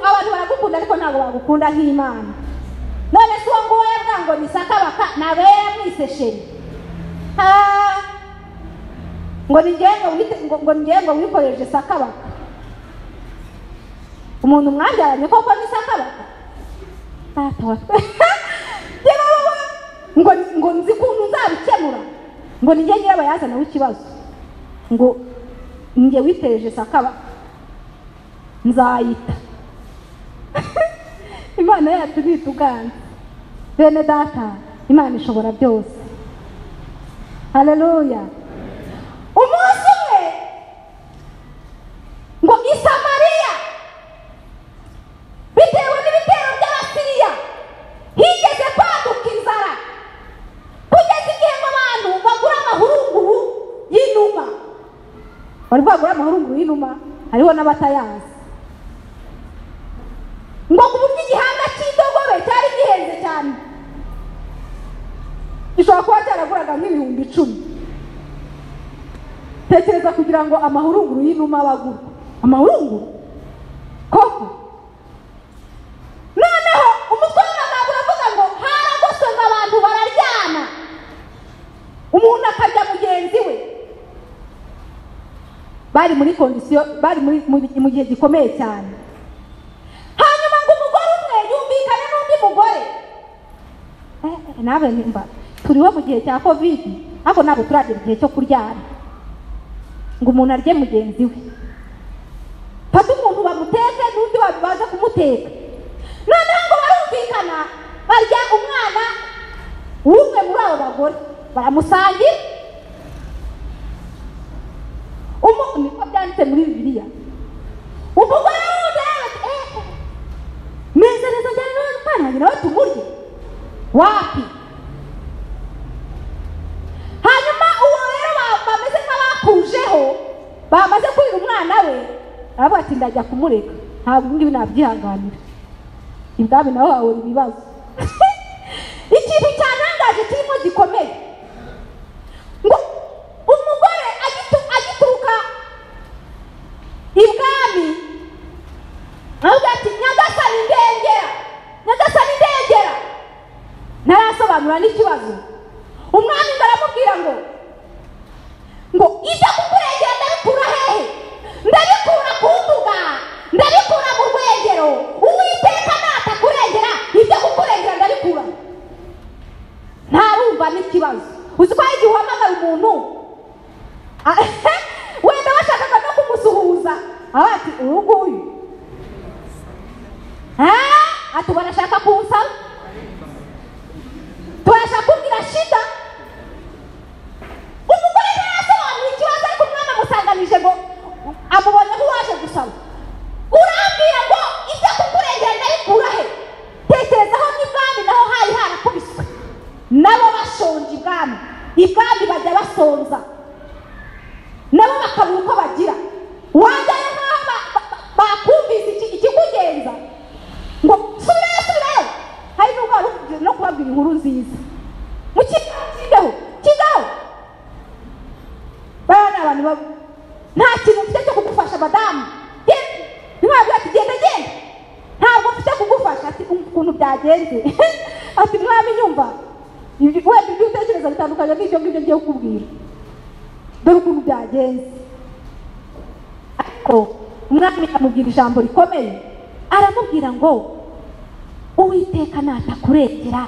Abantu baragukunda ariko ntabwo bagukunda nk'Imana. None se uwo nguwo yavuga ngo ni sakabaka, ntabwo yari yamwise sheri. Ngo ni ngo wikoreje sakabaka. Umuntu mwabyaranye koko ni sakabaka? Tata wa ngo nzi ukuntu nzabikemura, ngo ni njye nyirabayazana w'ikibazo, ngo njye witereje sakabaka nzayita. Imana yacu ntituganze. Bene data, Imana ishobora byose. Haleluya. Umunsi umwe ngo i Samariya bitewe n'ibitero by'Abasiriya higeze kwaduka inzara, kugeza igihe ngo abantu bagura amahurunguru y'inuma. Bari bagura amahurunguru y'inuma, hariho n'abatayazi. Ngo ku buryo igihanga cy'indogobe cyari gihenze cyane, gishobora kuba cyaraguraga nk'ibihumbi 10. Tekereza kugira ngo amahurunguru y'inuma bagurwe, amahurunguru koko. Noneho umutwe w'amagambo uravuga ngo haragoswe ngo abantu bararyana, umuntu akarya mugenzi we. Bari muri condition, bari mu gihe gikomeye cyane. Hanyuma ngo umugore umwe yumvikane n'undi mugore. Nawe nimba turiho mu gihe cya Covid, ariko ntabwo turagera igihe cyo kuryana ngo umuntu arye mugenzi we. Fata umuntu bamuteke n'undi baza kumuteka. Noneho ngo barumvikana barya umwana w'umwe muri abo bagore, baramusangira. Niko byanditse muri Bibiliya. Umugore wundi ati neza neza njyana n'umwana wanjye nawe tumurye. Wapi? Hanyuma uwo rero bameze nk'abakujeho, bamaze kurira umwana we, aravuga ati ndajya kumureka, ntabwo ngibi nabyihanganira. Ibwami naho hahora ibibazo. Ikintu cyantangaje kirimo gikomeye, ngo umugore agituruka ibwami aravuga ati Nyagasani ndengera, Nyagasani ndengera. Ntarasobanura n'ikibazo. Umwami aramubwira ngo ibyo kukurengera ndabikura hehe? Ndabikura ku mbuga, ndabikura mu rwengero. Uwiteka natakurengera, ibyo kukurengera ndabikura. Ntarumva n'ikibazo. Uzi ko hari igihe uhamagara umuntu wenda washakaga no kumusuhuza, aho ati uyu nguyu ati barashaka kunsaba, turashaka kubwira shida. Umugore ntarasobanura ikibazo, ariko umwana amusanganije ngo amubonye nk'uwaje gusaba. Urambwira ngo ibyo kukurengera ndabikura he? Tekerezaho n'ibwami naho hari harakubiswe, nabo bashonje ibwami. Ibwami bajya basonza, nabo bakabura uko bagira. Wajyayo nk'aho bakumvise ikikugenza ngo subirayo, subirayo. Hari n'ubwo wari no kubabwira inkuru nziza, mukigaho kigaho. Baba ni abantu nta kintu mfite cyo kugufasha madamu. Ntimwabwira ati genda genda, ntabwo mfite kugufasha. Ati ukuntu byagenze. Ati mwami nyumva, wenda ibyo utekereza bitandukanye n'ibyo ngibyo ngiye kukubwira, dore ukuntu byagenze. Ariko umwami amubwira ijambo rikomeye, aramubwira ngo Uwiteka natakurengera,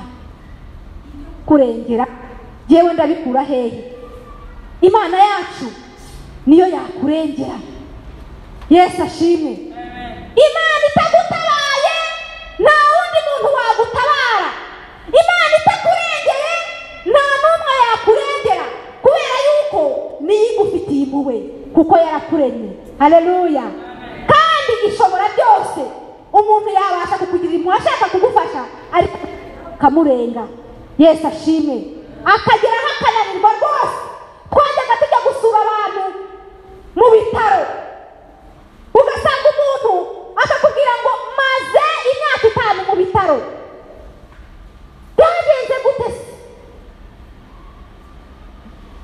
kurengera jewe ndabikura hehe? Imana yacu niyo yakurengera. Yesu ashimwe. Imana itagutabaye nta wundi muntu wagutabara. Imana itakurengeye nta n'umwe yakurengera, kubera yuko niyo igufitiye impuhwe, kuko yarakuremye. Haleluya. Kandi ishobora byose. Umuntu yabasha kukugirira impuhwe ashaka kugufasha, ariko kamurenga. Yesu ashimwe. Akageraho akananirwa rwose. Twajyaga tujya gusura abantu mu bitaro, ugasanga umuntu akakubwira ngo maze imyaka 5 mu bitaro. Byagenze gute se?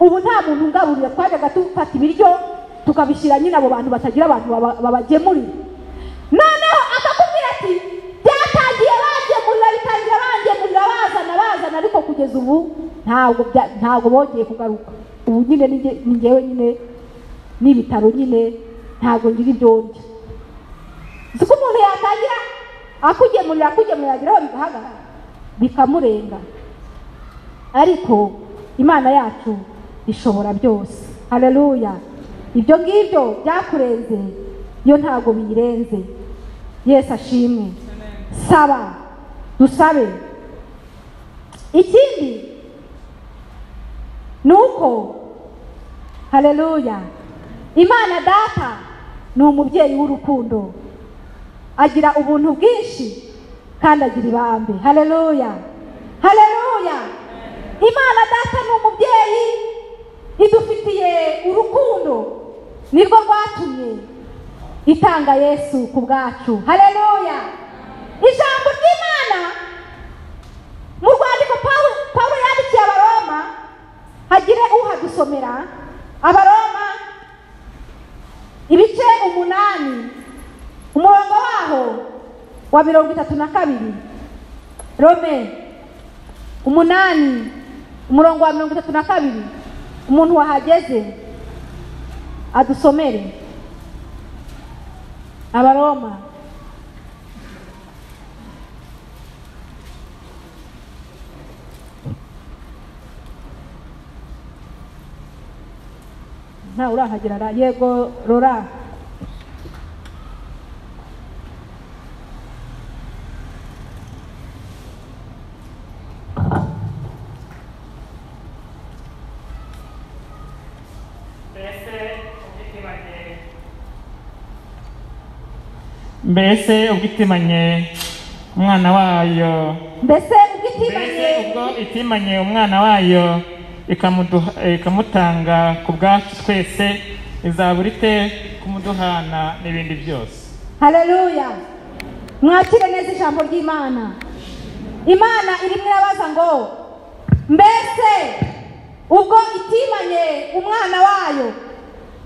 Ubu nta muntu ungaburira. Twajyaga dufata ibiryo tukabishyira nyine abo bantu batagira abantu babagemurira. Noneho akakubwira ati byatangiye bangemurira, bitangira bangemurira, bazana bazana, ariko kugeza ubu ntabwo bongeye kugaruka. Ubu nyine ni njyewe nyine n'ibitaro nyine ntabwo ngira ibyo ndya. Uzi ko umuntu yatangira akugemurira akugemurira, ageraho bigahagarara bikamurenga. Ariko Imana yacu ishobora byose. Haleluya. Ibyo ngibyo byakurenze yo ntabwo biyirenze. Yesu ashimwe. Saba, dusabe. Ikindi nuko, haleluya, Imana data ni umubyeyi w'urukundo, agira ubuntu bwinshi kandi agira ibambe. Haleluya, haleluya. Imana data ni umubyeyi, idufitiye urukundo, nirwo rwatumye itanga Yesu ku bwacu. Haleluya. Ijambo ry'Imana mu rwandiko Pawulo yandikiye Abaroma, hagire uhadusomera. Abaroma ibice 8 umurongo waho wa 32. Rome 8 umurongo wa 32. Umuntu wahageze adusomere. Abaroma. Nta urahagera ra? Yego Rora. Mbese ubwo itimanye umwana wayo, mbese ubwo itimanye umwana wayo ikamutanga ku bwacu twese, izabura ite kumuduhana n'ibindi byose? Haleluya. Mwakire neza ijambo ry'Imana. Imana irimo irabaza ngo mbese ubwo itimanye umwana wayo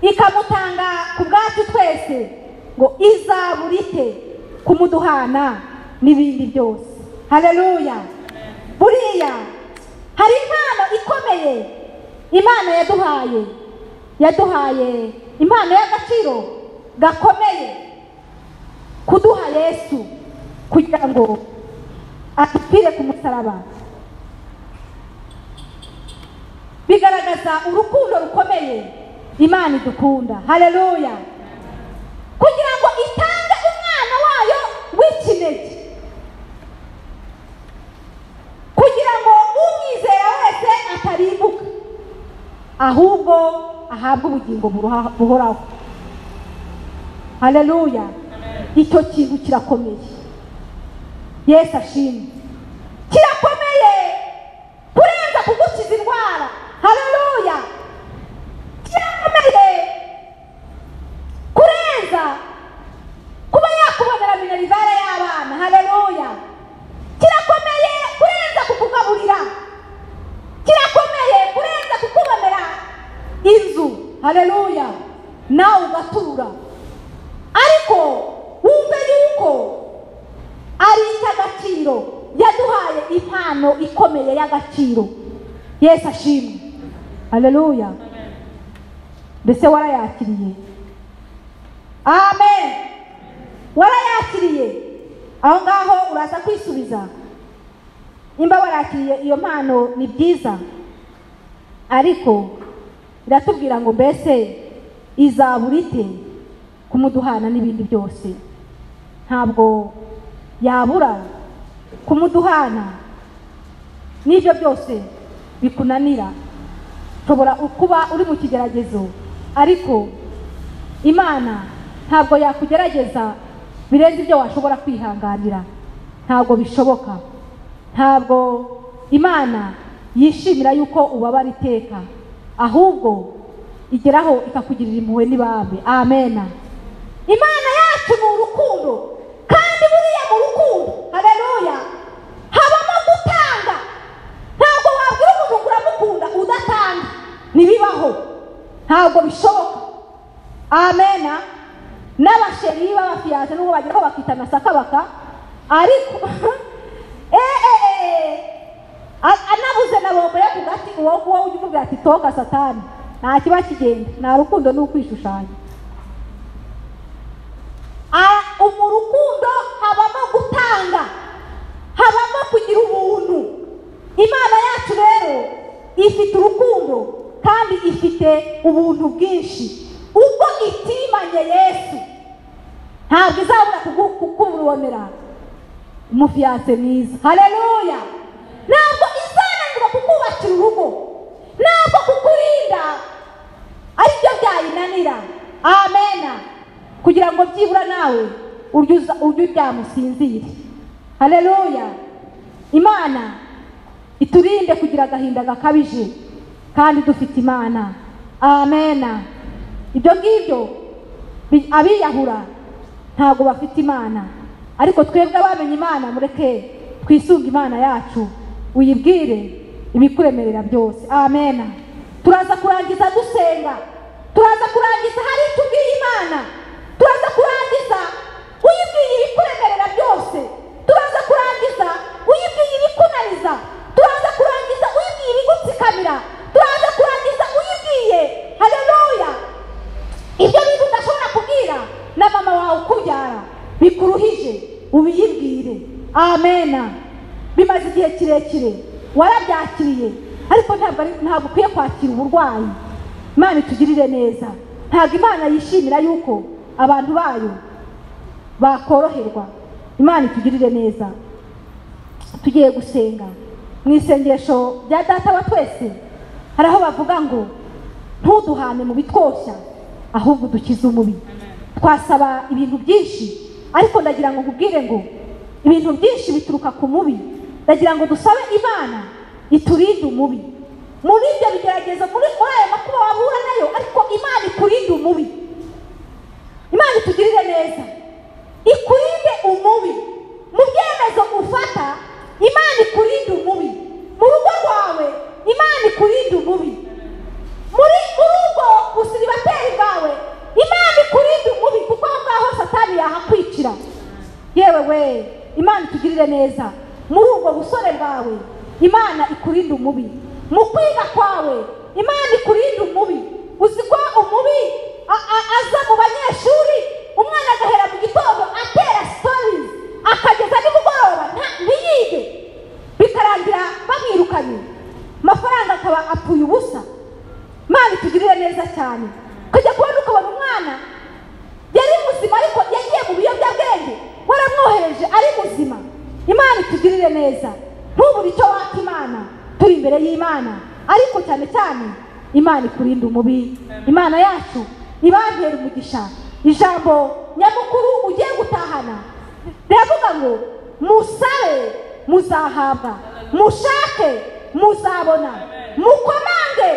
ikamutanga ku bwacu twese, ngo izabura ite kumuduhana n'ibindi byose? Haleluya. Buriya hari impano ikomeye Imana yaduhaye, yaduhaye impano y'agaciro gakomeye, kuduha Yesu kugira ngo adupfire ku musaraba. Bigaragaza urukundo rukomeye Imana idukunda. Haleluya. Kugira ngo itange umwana wayo w'ikinege, kugira ngo umwizera wese atarimbuka ahubwo ahabwe ubugingo buhoraho. Haleluya. Icyo kintu kirakomeye. Yesu ashimwe. Kirakomeye kurenza kugukiza indwara. Haleluya. Kirakomeye kurenza kuba yakubonera minerivare y'abana. Haleluya. Kirakomeye kurenza kukugaburira. Kirakomeye kurenza kukubonera inzu. Haleluya. Nawe ugatura. Ariko wumve yuko ari icy'agaciro, yaduhaye impano ikomeye y'agaciro. Yesu ashimwe. Haleluya. Mbese warayakiriye? Amen. Warayakiriye? Aho ngaho uraza kwisubiza. Nimba warakiriye iyo mpano ni byiza, ariko iratubwira ngo mbese izabura ite kumuduhana n'ibindi byose? Ntabwo yabura kumuduhana n'ibyo byose bikunanira. Ushobora kuba uri mu kigeragezo, ariko Imana ntabwo yakugerageza birenze ibyo washobora kwihanganira. Ntabwo bishoboka. Ntabwo Imana yishimira yuko ubabara iteka, ahubwo igeraho ikakugirira impuhwe n'ibambe. Amena. Imana yacu ni urukundo, kandi buriya mu rukundo, haleluya, habamo gutanga. Ntabwo wabwira umuntu ngo uramukunda udatanga, ntibibaho, ntabwo bishoboka. Amena. N'abasheri b'abafiyanse nubwo bageraho bakitana sakabaka, ariko anabuze na bombo yo ku gati, uwo nguwo ujya umubwira ati toka satani, nta kiba kigenda, nta rukundo ni ukwishushanya. Mu rukundo habamo gutanga, habamo kugira ubuntu. Imana yacu rero ifite urukundo kandi ifite ubuntu bwinshi. Ubwo itimanye Yesu ntabwo izabura kukubonera umufiyanse mwiza. Haleluya. Ntabwo izananirwa kukubakira urugo, ntabwo kukurinda aribyo byayinanira. Amena. Kugira ngo byibura nawe urye uryamusinzire. Haleluya. Imana iturinde kugira agahinda gakabije kandi dufite Imana. Amena. Ibyo ngibyo abiyahura ntabwo bafite Imana, ariko twebwe abamenye Imana mureke twisunge Imana yacu, uyibwire ibikuremerera byose. Amena. Turaza kurangiza dusenga, turaza kurangiza hari tubwiye Imana, turaza kurangiza uyibwiye ibikuremerera byose, turaza kurangiza uyibwiye ibikunaniza, turaza kurangiza uyibwiye ibigutsikamira, turaza kurangiza uyibwiye, haleluya, ibyo bintu udashobora kubwira na mama wawe ukubyara. Amena. Bimaze igihe kirekire warabyakiriye, ariko ntabwo ukwiye kwakira uburwayi. Imana itugirire neza. Ntabwo Imana yishimira yuko abantu bayo bakoroherwa. Imana itugirire neza. Tugiye gusenga mu isengesho rya Data wa twese. Hari aho bavuga ngo ntuduhane mu bitwoshya, ahubwo dukize umubi. Twasaba ibintu byinshi, ariko ndagira ngo nkubwire ngo ibintu byinshi bituruka ku mubi. Ndagira ngo dusabe Imana iturinde umubi muri ibyo bigeragezo, muri ayo makuba wahura nayo, ariko Imana ikurinde umubi. Imana itugirire neza, ikurinde umubi mu byemezo ufata. Imana ikurinde umubi mu rugo rwawe. Imana ikurinde umubi muri ubwo busiribateri bwawe. Imana ikurinde umubi, kuko aho ngaho Satani yahakwicira. Yewe we, Imana itugirire neza muri ubwo busore bwawe. Imana ikurinde umubi mu kwiga kwawe. Imana ikurinde umubi. Uzi ko umubi aza mu banyeshuri, umwana agahera mu gitondo atera stories akageza nimugoroba ntiyige, bikarangira bamwirukanye, amafaranga akaba apfuye ubusa. Imana itugirire neza cyane. Kujya kubona ukabona umwana yari muzima ariko yagiye mu biyobyabwenge, waramwohereje ari muzima. Imana itugirire neza. Ntubure icyo waka Imana, turi imbere y'Imana, ariko cyane cyane Imana ikurinde umubi. Imana yacu ibampera umugisha. Ijambo nyamukuru ugiye gutahana riravuga ngo musabe muzahabwa, mushake muzabona, mukomange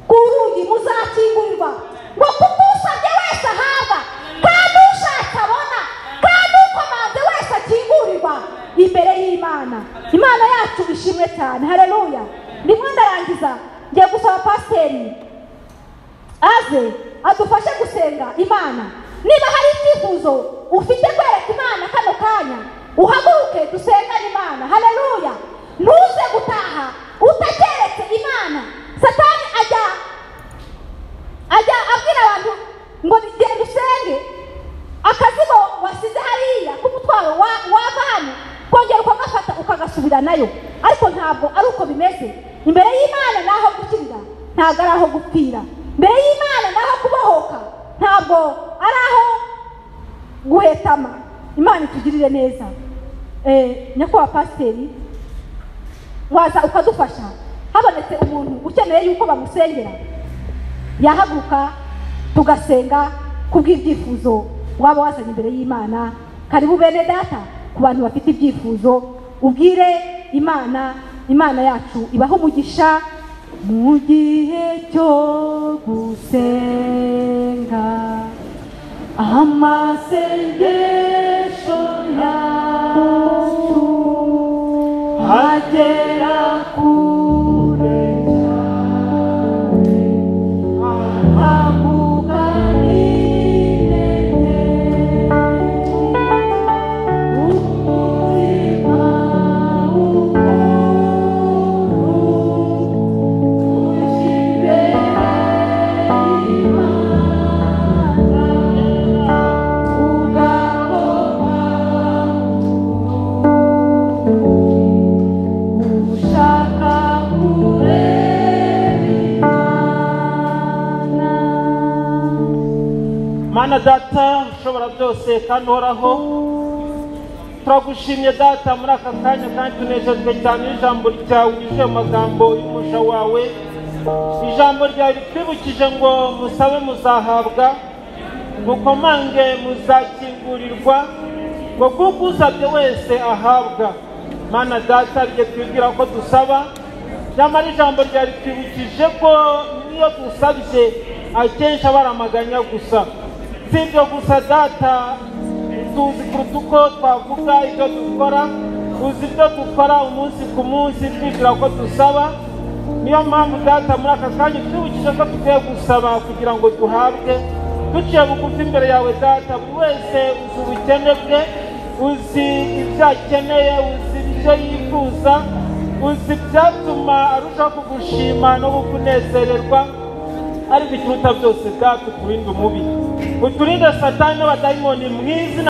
ku rugi muzakingurirwa. Ngo kuko usabye wese ahabwa, kandi ushatse abona, kandi ukomanze wese akingurirwa imbere y'Imana. Imana yacu ishimwe cyane. Haleluya. Ndimo ndarangiza, ngiye gusaba pasiteri aze adufashe gusenga Imana. Niba hari icyifuzo ufite kwereka Imana kano kanya, uhaguruke dusengane Imana. Haleluya. Ntuze gutaha utakeretse Imana. Satani ajya abwira abantu ngo genda usenge, akazigo wasize hariya k'umutwaro wava hano kongera ukagafata ukagasubira nayo, ariko ntabwo ari uko bimeze. Imbere y'Imana naho gukirira, ntabwo ari aho gupfira. Imbere y'Imana naho kubohoka, ntabwo ari aho guhetama. Imana itugirire neza. Nyakubahwa pasiteri, waza ukadufasha. Habonetse umuntu ukeneye yuko bamusengera, yahaguruka tugasenga kubw'ibyifuzo waba wazanye imbere y'Imana. Karibu bene data, ku bantu bafite ibyifuzo ubwire Imana. Imana yacu ibaho umugisha mu gihe cyo gusenga. Amasengesho yacu agera kure cyane, atambuka n'intege, umutima w'umuntu uje imbere y'Imana, ugakoma ushaka kureba Imana. Mana Data ushobora byose kandi uhoraho, turagushimye Data muri aka kanya, kandi tunejejwe cyane n'ijambo ryawe unyujije mu magambo y'umuja wawe. Ijambo ryawe ritwibukije ngo musabe muzahabwa, mukomange muzakingurirwa, ngo kuko usabye wese ahabwa. Mana Data, rye twibwira ko dusaba, nyamara ijambo ryawe ritwibukije ko niyo dusabye akenshi aba ari amaganya gusa. Si ibyo gusa Data, tuzi kuruta uko twavuga ibyo dukora, uzi ibyo dukora umunsi ku munsi twibwira ko dusaba. Niyo mpamvu Data muri aka kanya twibukije ko dukwiye gusaba kugira ngo duhabwe. Duciye bugufi imbere yawe Data, buri wese uzi ubukene bwe, uzi ibyo akeneye, uzi ibyo yifuza, uzi ibyatuma arushaho kugushima no kukunezererwa. Ariko ikiruta byose Data, uturinde umubi, uturinde Satani n'abadayimoni mu izina